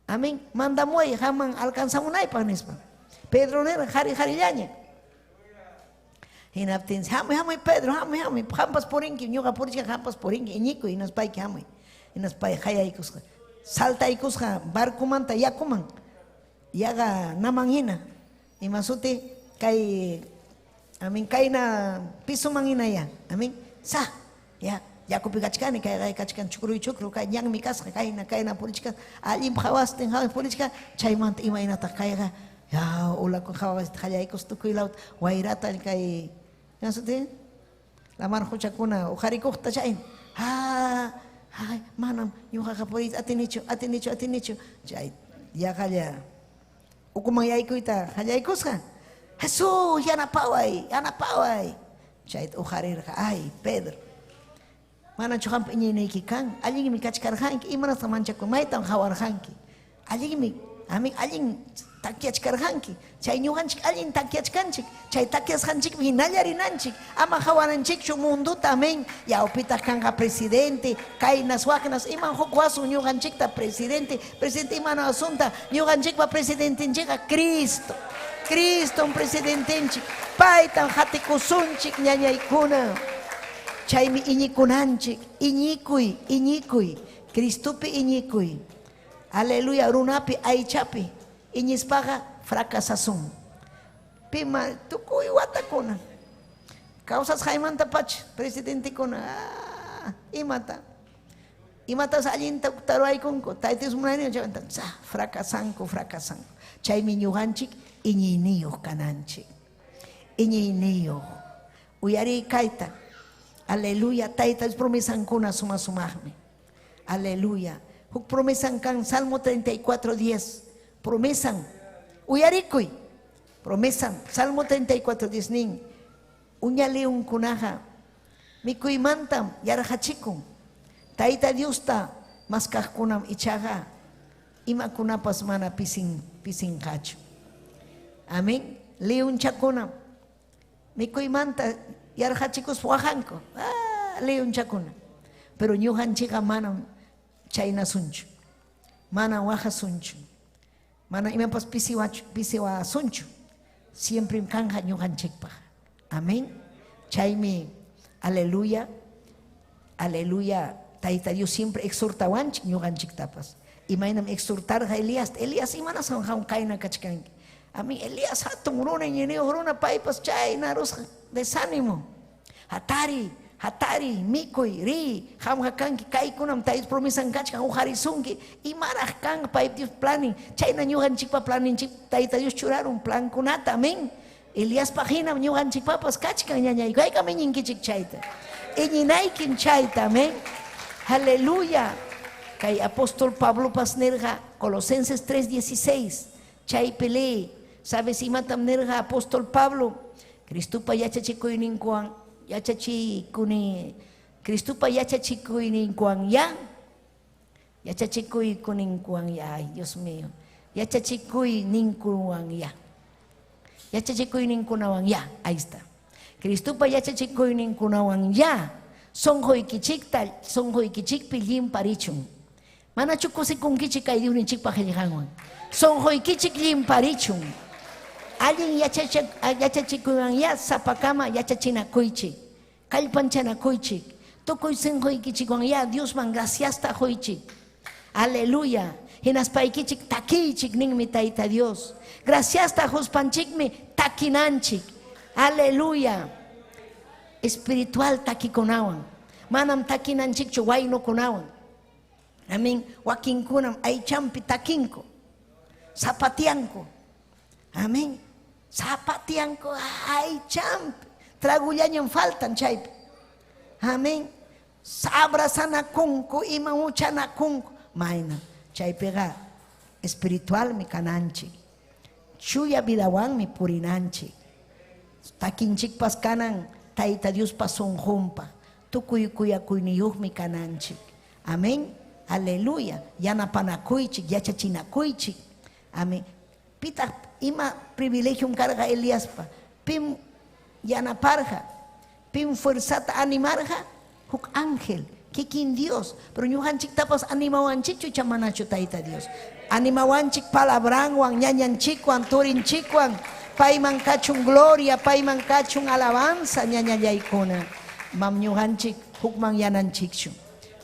H: Amén, mandamuway qamman alcanzamunaypaq nispa. Pedro nirqa, qari qarillaña. Hinaptinsi, hamuy, hamuy Pedro, hamuy, hamuy, qampas purinki, ñuqa purichkan qampas purinki, iñikuy, hinaspayki hamuy. Hinaspay qayaykusqa, saltaykusqa barcomanta yakuman, yaqa naman hina. Ima suti kay amin kayna pisoman hina ya, amin, sa, ya, yakupi kachkani, kay kachkan chukruy chukru, kay ñanmi kasqa, kayna, kayna purichkan, allin qhawastin, hawas purichkan, chaymanta imaynataq kayqa, ya, ulakun qhawastin, qallaykus tukuy lawta, wayrata kay, ima suti? Lamar quchakuna uqharikuqta chay, ha, ay, manam ñuqaqa puriyta atinichu, atinichu, atinichu, chay yaqalla ukuman yaykuyta qallaykusqa, Jesús, yanapaway, yanapaway. Chayta uqharirqa, ay, Pedro, manachu qampa iñiyniyki kan? Allinmi kachkarqanki, imanasqa manchakuy, maytam qawarqanki? Allinmi, amin, allin takyachkarqanki. Chay ñuqanchik allin takyachkanchik, chay takyasqanchikmi hinalla rinanchik, ama qawananchikchu mundota, amén. Yawpitaq kanqa presidente, kaynas, waknas, iman huk wasun ñuqanchikta presidente, presidente imanawasunta, ñuqanchikpa presidentenchikqa Cristo. Cristom presidentenchik, paytam qatikusunchik ñañaykuna. Chaymi iñikunanchik, iñikuy, iñikuy, Cristopi iñikuy. Aleluya, runapi, aychapi iñispaqa fracasasun. Pima tukuy watakuna kawsasqaymantapacha presidentekuna, imata imatas allinta ruwaykunku, Tayta Dios munayninwan chaymanta fracasanku, fracasanku. Chaymi ñuqanchik iñiyniyuq kananchik. Iñiyniyuq. Uyariy kayta. Aleluya, Tayta Dios promesankuna suma sumaqmi. Aleluya. Huk promesan kan Salmo 34, 10. Promesan. Uyarikuy. Promesan. Salmo 34, 10 nin. Uña leonkunaqa mikuymantam yarqachikun. Tayta Diosta maskaqkunam ichaqa imakunapas mana pisin pisinqachu. Amén. Leonchakunam mikuymanta yarqachikuspa waqanku. Ah, leonchakuna. Pero ñuqanchikqa manam chaynasunchu. Manam waqasunchu. Mana imapas pisiwachu, pisiwasunchu. Siemprem kanqa ñuqanchikpaq. Amén. Chaymi, aleluya, aleluya, Tayta Dios siempre exhortawanchik ñuqanchiktapas. Imaynam exhortarqa Eliasta, Elías, imanasqam qam kayna kachkanki? Amén. Elías hatun runa, iñiyniyuq runa, paypas chayna rusqa, desánimo. Hatari, hatari, mikuy, riy, qamqa kanki, kaykunam Tayta Dios promesan kachkan, uqarisunki. Imaraq kan pay Dios planin, chayna ñuqanchikpa planinchik Tayta Dios churarun plankunata, amén. Eliaspaq hinam ñuqanchikpapas kachkan ñañayku, haykam iñinkichik chayta. Iñinaykim chayta, amén. Aleluya. Kay apóstol Pablopas nirqa Colosenses 3:16, chaypi leey. ¿Sabes imatam nirqa apóstol Pablo? Cristopa yachachikuyninkuwan yachachikuni, Cristopa yachachikuyninkuwan ya, yachachikuykuninkuwan ya, ay Dios mío, yachachikuyninkuwan ya, yachachikuyninkunawan ya, ahí está. Cristopa yachachikuyninkunawan ya, sunquykichikta, sunquykichikpi llimparichun. Manachu kusikunkichik kay Diosninchikpa qillqanwan? Sunquykichik llimparichun. Allin yachachikuywan ya sapakama yachachinakuychik, kallpanchanakuychik, tukuy sunquykichikwan ya Diosman graciasta quychik. Aleluya. Hinaspaykichik takiychik ninmi Tayta Dios. Graciasta quspanchikmi takinanchik. Aleluya. Espiritual takikunawan. Manam takinanchikchu waynukunawan. Amén. Wakinkunam aychampi takinku. Zapatianku. Amén. Zapatianku aychampi. Tragullañam faltan chaypi. Amén. Abrazanakunku ima uchanakunku. Mayna. Chaypiqa espiritualmi kananchik. Chuya vidawanmi purinanchik. Takinchikpas kanan Tayta Diospa sunqunpaq. Tukuy kuyakuyniyuqmi kananchik. Amén. Aleluya. Yanapanakuychik, yachachinakuychik. Amén. Pitaq ima privilegium karqa Eliaspa. Pim yanaparqa. Pim fuerzata animarqa. Huk ángel. Kikin Dios. Pero ñuqanchiktapas animawanchikchu icha manachu Tayta Dios. Animawanchik palabranwan, ñañanchikwan, turinchikwan. Payman kachun gloria, payman kachun alabanza, ñañallaykuna. Mam ñuqanchik hukman yananchikchu.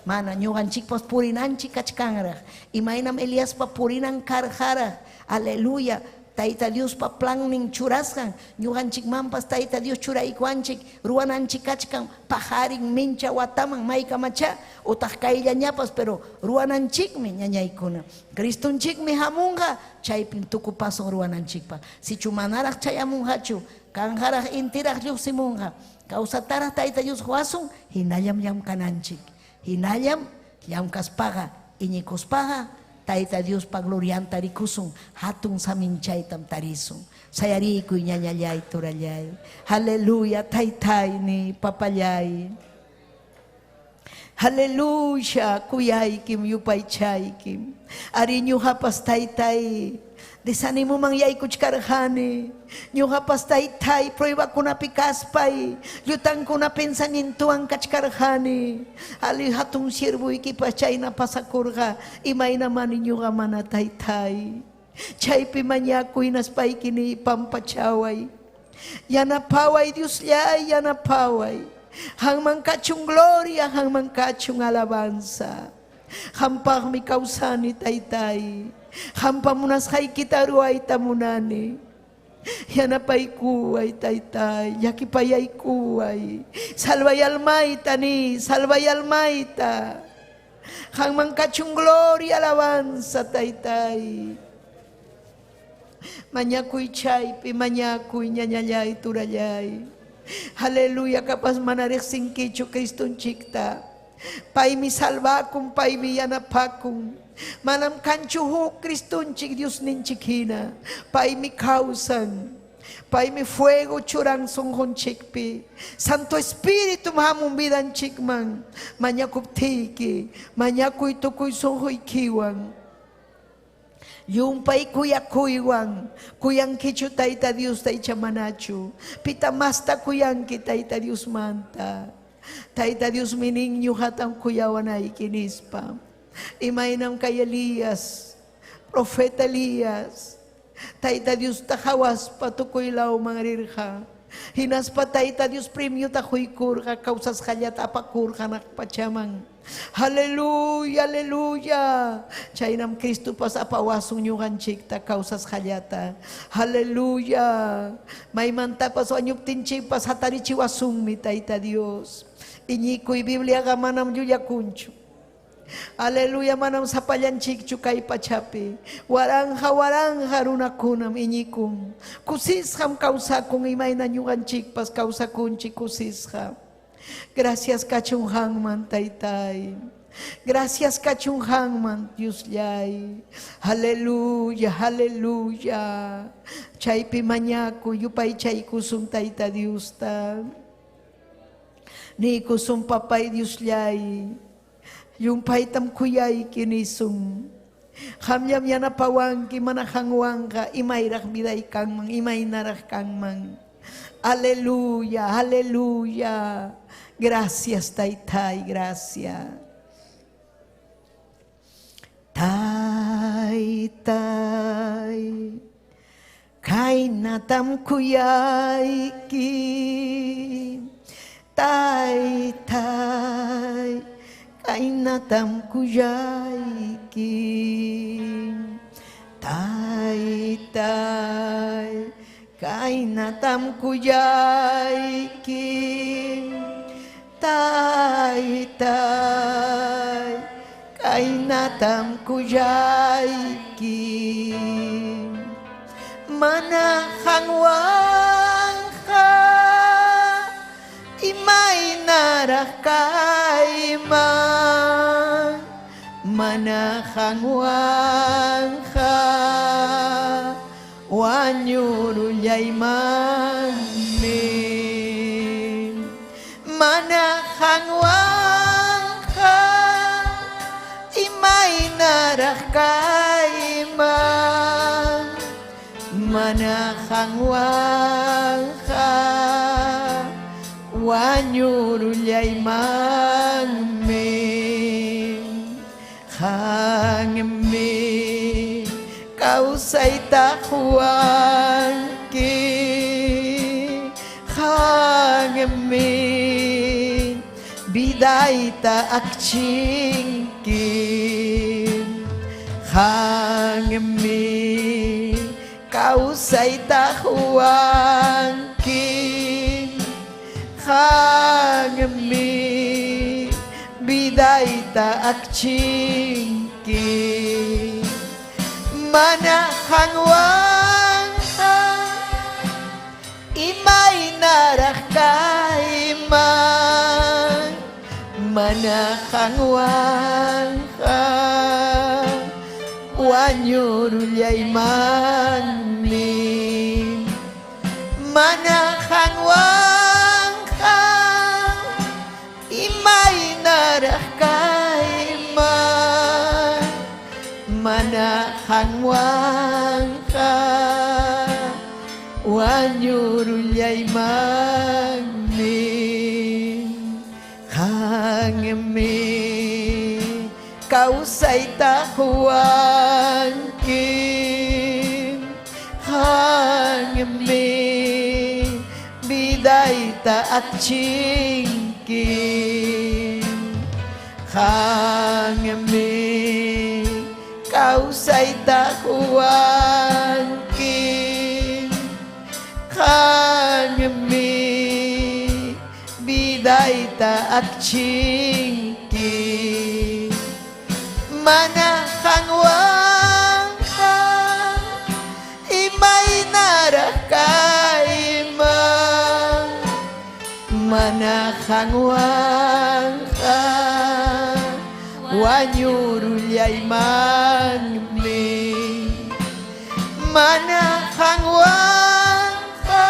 H: Mana ñuqanchikpas purinanchik kachkanraq. Imaynam Eliaspa purinan karqaraq. Aleluya. Tayta Diospa plannin churasqan. Ñuqanchikmanpas Tayta Dios churaykuwanchik, ruwananchik kachkan pajarin mincha wataman maykamacha utaq kayllañapas, pero ruwananchikmi ñañaykuna. Cristonchikmi hamunqa, chaypim tukupasun ruwananchikpa. Sichu manaraq chayamunqachu, kanqaraq intiraq lluqsimunqa, kawsataraq Tayta Dios quwasun, hinallam llamkananchik. Hinallam llamkaspaqa, iñikuspaqa, Tayta Diospa glorianta rikusun, hatun saminchaytam tarisun. Sayarikuy ñañallay turallay. Aleluya, taytayni, papallay. Aleluya, kuyaykim, yupaychaykim. Ari ñuqapas taytay, desanimuman yaykuchkarqani. Ñuqapas taytay, pruebakunapi kaspay, llutankuna pensamientowan kachkarqani. Ali hatun siervuykipas chayna pasakurqa, imaynamani ñuqa mana taytay. Chaypi mañakuy hinaspayki ni pampachaway. Yanapaway Diosllay, yanapaway. Hanman kachun gloria, hanman kachun alabanza. Hampaqmi kawsani taytay. Hampa munasqaykita ruwayta munani. Yanapaykuway taytay, llakipayaykuway. Salvay almayta ni, salvay almayta. Hanman kachun gloria, alabanza taytay. Mañakuy chaypi, mañakuy ñañallay, turallay. Aleluya, kapas mana riqsinkichu Cristonchikta. Paymi salvakun, paymi yanapakun. Manam kanchu huk Cristonchik Diosninchik hina. Paymi kawsan. Paymi fuego churan sunqunchikpi. Santo Espíritu hamun vidanchikman. Mañakuptiyki, mañakuy tukuy sunquykiwan. Llumpay kuyakuywan, kuyankichu Tayta Diosta icha manachu. Pita masta kuyanki Tayta Diosmanta. Tayta Dios minin ñuqatam kuyawanayki nispa. Imaynam kay Elías, profeta Elías, Tayta Diosta hawaspa tukuy lawman rirqa. Hinaspa Tayta Dios premiota quykurqa, kawsasqallata apakurqa hanaq pachaman. Aleluya, aleluya. Chaynam Cristopas apawasun ñuqanchikta kawsasqallata. Aleluya. Maymantapas wañuptinchikpas hatarichiwasunmi Tayta Dios. Iñikuy Bibliaqa manam llullakunchu. Aleluya, manam sapallanchikchu kay pachapi. Waranja, waranja runakunam iñikun. Kusisqam kawsakun imayna ñuqanchikpas kawsakunchik kusisqa. Gracias kachun hanman taytay. Gracias kachun hanman Diosllay. Aleluya, aleluya. Chaypi mañaku yupaychaykusun Tayta Diosta. Niykusun papay Diosllay. Llumpaytam kuyayki nisun. Qamllam yanapawanki mana qanwanqa imayraq viday kanman, imaynaraq kanman. Aleluya, aleluya. Gracias, Taytay, gracias. Taytay, kaynatam kuyayki. Taytay, Kaynatam kuyayki. Taytay, kaynatam kuyayki. Taytay, kaynatam kuyayki. Mana hanwanja imaynaraq kayman. Mana hanwanja wañurullaymanmi. Mana hanwanja imaynaraq kayman. Mana hanwanja wañurullaymanmi. Hanmi kawsayta quwanki. Hanmi bidayta akchinki. Hanmi kawsayta quwanki. Hanmi bidayta akchinki. Mana hanwanja imaynaraq kayman. Mana hanwanja wañurullaymanmi. Mana hanwanja imaynaraq kayman. Mana hanwanja wañurullaymanmi. Hanmi kawsayta quwanki. Hanmi bidayta akchinki. Hanmi kawsayta quwanki. Hanmi bidayta akchinki. Mana hanwanja imaynaraq kayman. Mana hanwanja wañurullaymanmi. Mana hanwanja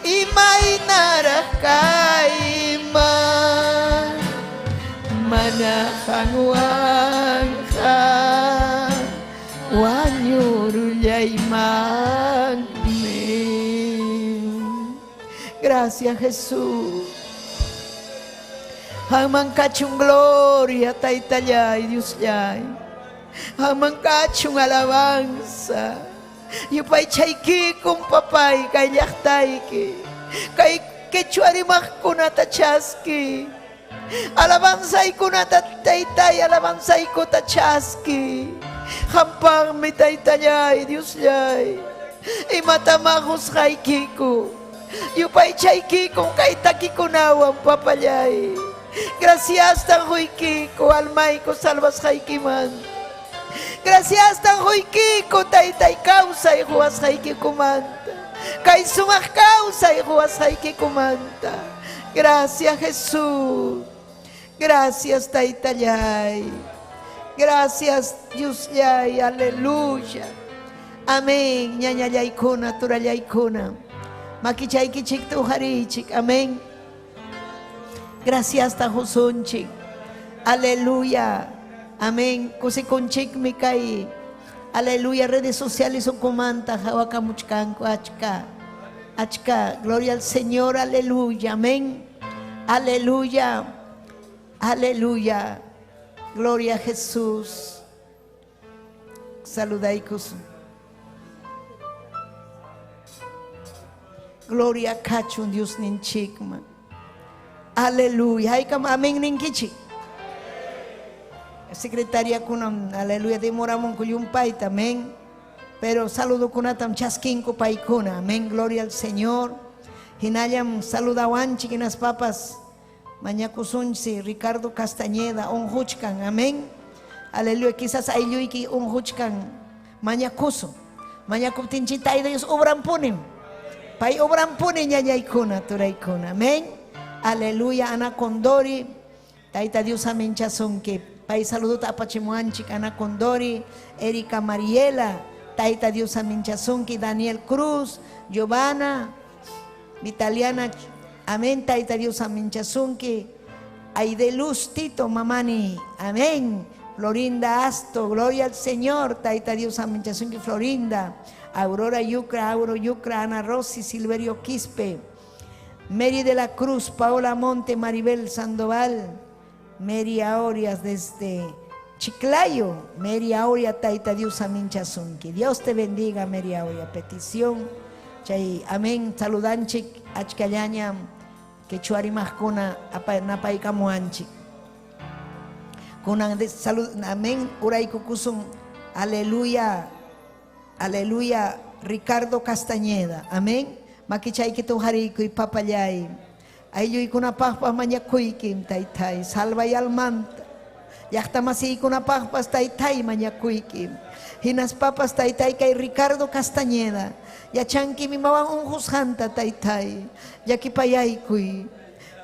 H: imaynaraq kayman. Mana hanwanja wañurullaymanmi. Gracias, Jesús. Haman kachun gloria, taytallay, Diosllay. Haman kachun alabanza. Yupaychaykikum papay, kay llaqtayki. Kay quechuarimaqkunata chaski. Alabanzaykunata taytay, alabanzaykuta chaski. Hampaqmi taytallay, Diosllay. Imatamá qusqaykiku. Yupaychaykikum kay takikunawan papallay. Gracias tan quykiku, almayku salvasqaykimanta. Gracias tan quykiku, taytay kawsay quwasqaykikumanta. Kay sumaq kawsay quwasqaykikumanta. Gracias, Jesús. Gracias, taytallay. Gracias, Diosllay. Aleluya. Amén. Ñañallaykuna, turallaykuna. Makichaykichikta uqarichik. Amén. Gracias, tajusunchik. Aleluya. Amén. Kusikunchikmi kay. Aleluya. Redes sociales ukumanta hawakamuchkanku achka. Achka. Gloria al Señor. Aleluya. Amén. Aleluya. Aleluya. Gloria a Jesús. Saludaykus. Gloria kachun Diosninchikman. Aleluya. Haykam amén ninkichik. Secretariakunam, aleluya, demoramunku llumpayta, amén. Pero saludokunatam chaskinku paykuna, amén, gloria al Señor. Hinallam saludawanchik hinaspapas mañakusunchik Ricardo Castañeda unquchkan, amén. Aleluya, quizás aylluyki unquchkan mañakusun. Mañakuptinchik Tayta Dios obranpunim. Pay obranpuni ñañaykuna, turaykuna, amén. Aleluya, Ana Condori, Tayta Dios aminchasunki. Pay saludota apachimuanchik, Ana Condori, Erika Mariela, Tayta Dios aminchasunki, Daniel Cruz, Giovanna, Vitaliana, amén, Tayta Dios aminchasunki, Aide Luz, Tito, Mamani, amén. Florinda Asto, gloria al Señor, Tayta Dios aminchasunki, Florinda, Aurora Yucra, Auro Yucra, Ana Rossi, Silverio Quispe, Mary de la Cruz, Paola Monte, Maribel Sandoval, Mary Aurias desde Chiclayo, Mary Auria, Tayta Dios aminchasunki. Dios te bendiga, Mary Auria. Petición, chay, amén, saludanchik, achkallaña, quechuarimajkuna, napaykamuanchik. Kunan de salud, amén, uraykukusun, aleluya, aleluya, Ricardo Castañeda, amén. Makichayki tuharikuy, papallay. Aylluykunapaqpas mañakuykim, taytay, salvay almanta. Llaqtamasiykunapaqpas taytay mañakuykim. Hinaspapas taytay kay Ricardo Castañeda. Yachanki imawan unqusqanta taytay. Llakipayaykuy.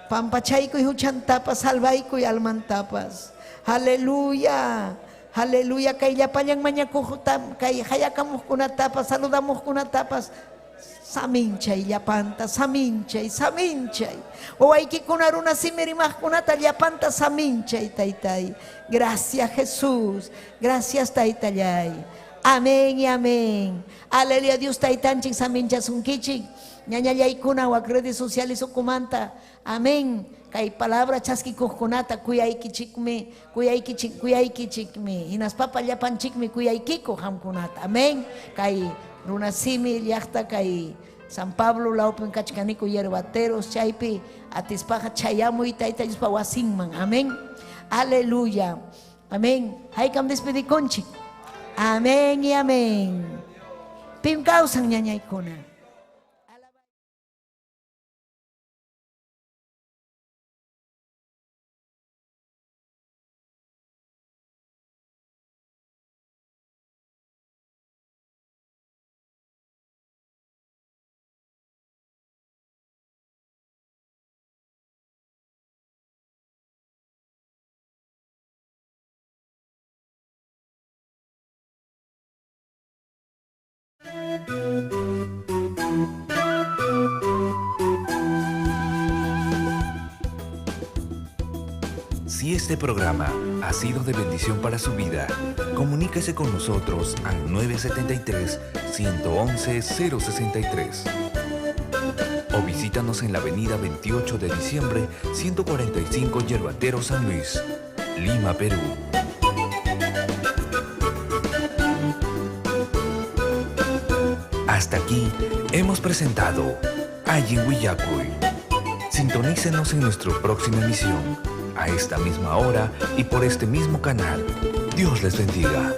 H: Pampachaykuy huchantapas, salvaykuy almantapas. Aleluya. Aleluya, kay llapallan mañakuqtam, kay hayakamuqkunatapas, saludamuqkunatapas. Saminchay llapanta, saminchay, saminchay. Wawaykikuna runa simi rimaqkunata llapanta saminchay, taytay. Gracias, Jesús. Gracias, taytallay. Amén y amén. Aleluya, Dios taytanchik saminchasunkichik. Ñañallaykuna wak redes sociales ukumanta. Amén. Kay palabra chaskikuqkunata kuyaykichikmi, kuyaykichik, kuyaykichikmi. Hinaspapa llapanchikmi kuyaykiku qamkunata. Amén. Kay runa simi llaqta kay San Pablo lawpim kachkaniku yerbateros chaypi atispaqa chayamuy tayta Diospa wasinman. Amén. Aleluya. Amén. Haykam despedikunchik. Amén y amén. Pim kawsan ñañaykuna.
A: Si este programa ha sido de bendición para su vida, comuníquese con nosotros al 973-111-063 o visítanos en la avenida 28 de diciembre, 145 Yerbatero, San Luis, Lima, Perú. Hasta aquí hemos presentado Allin Willakuy. Sintonícenos en nuestra próxima emisión, a esta misma hora y por este mismo canal. Dios les bendiga.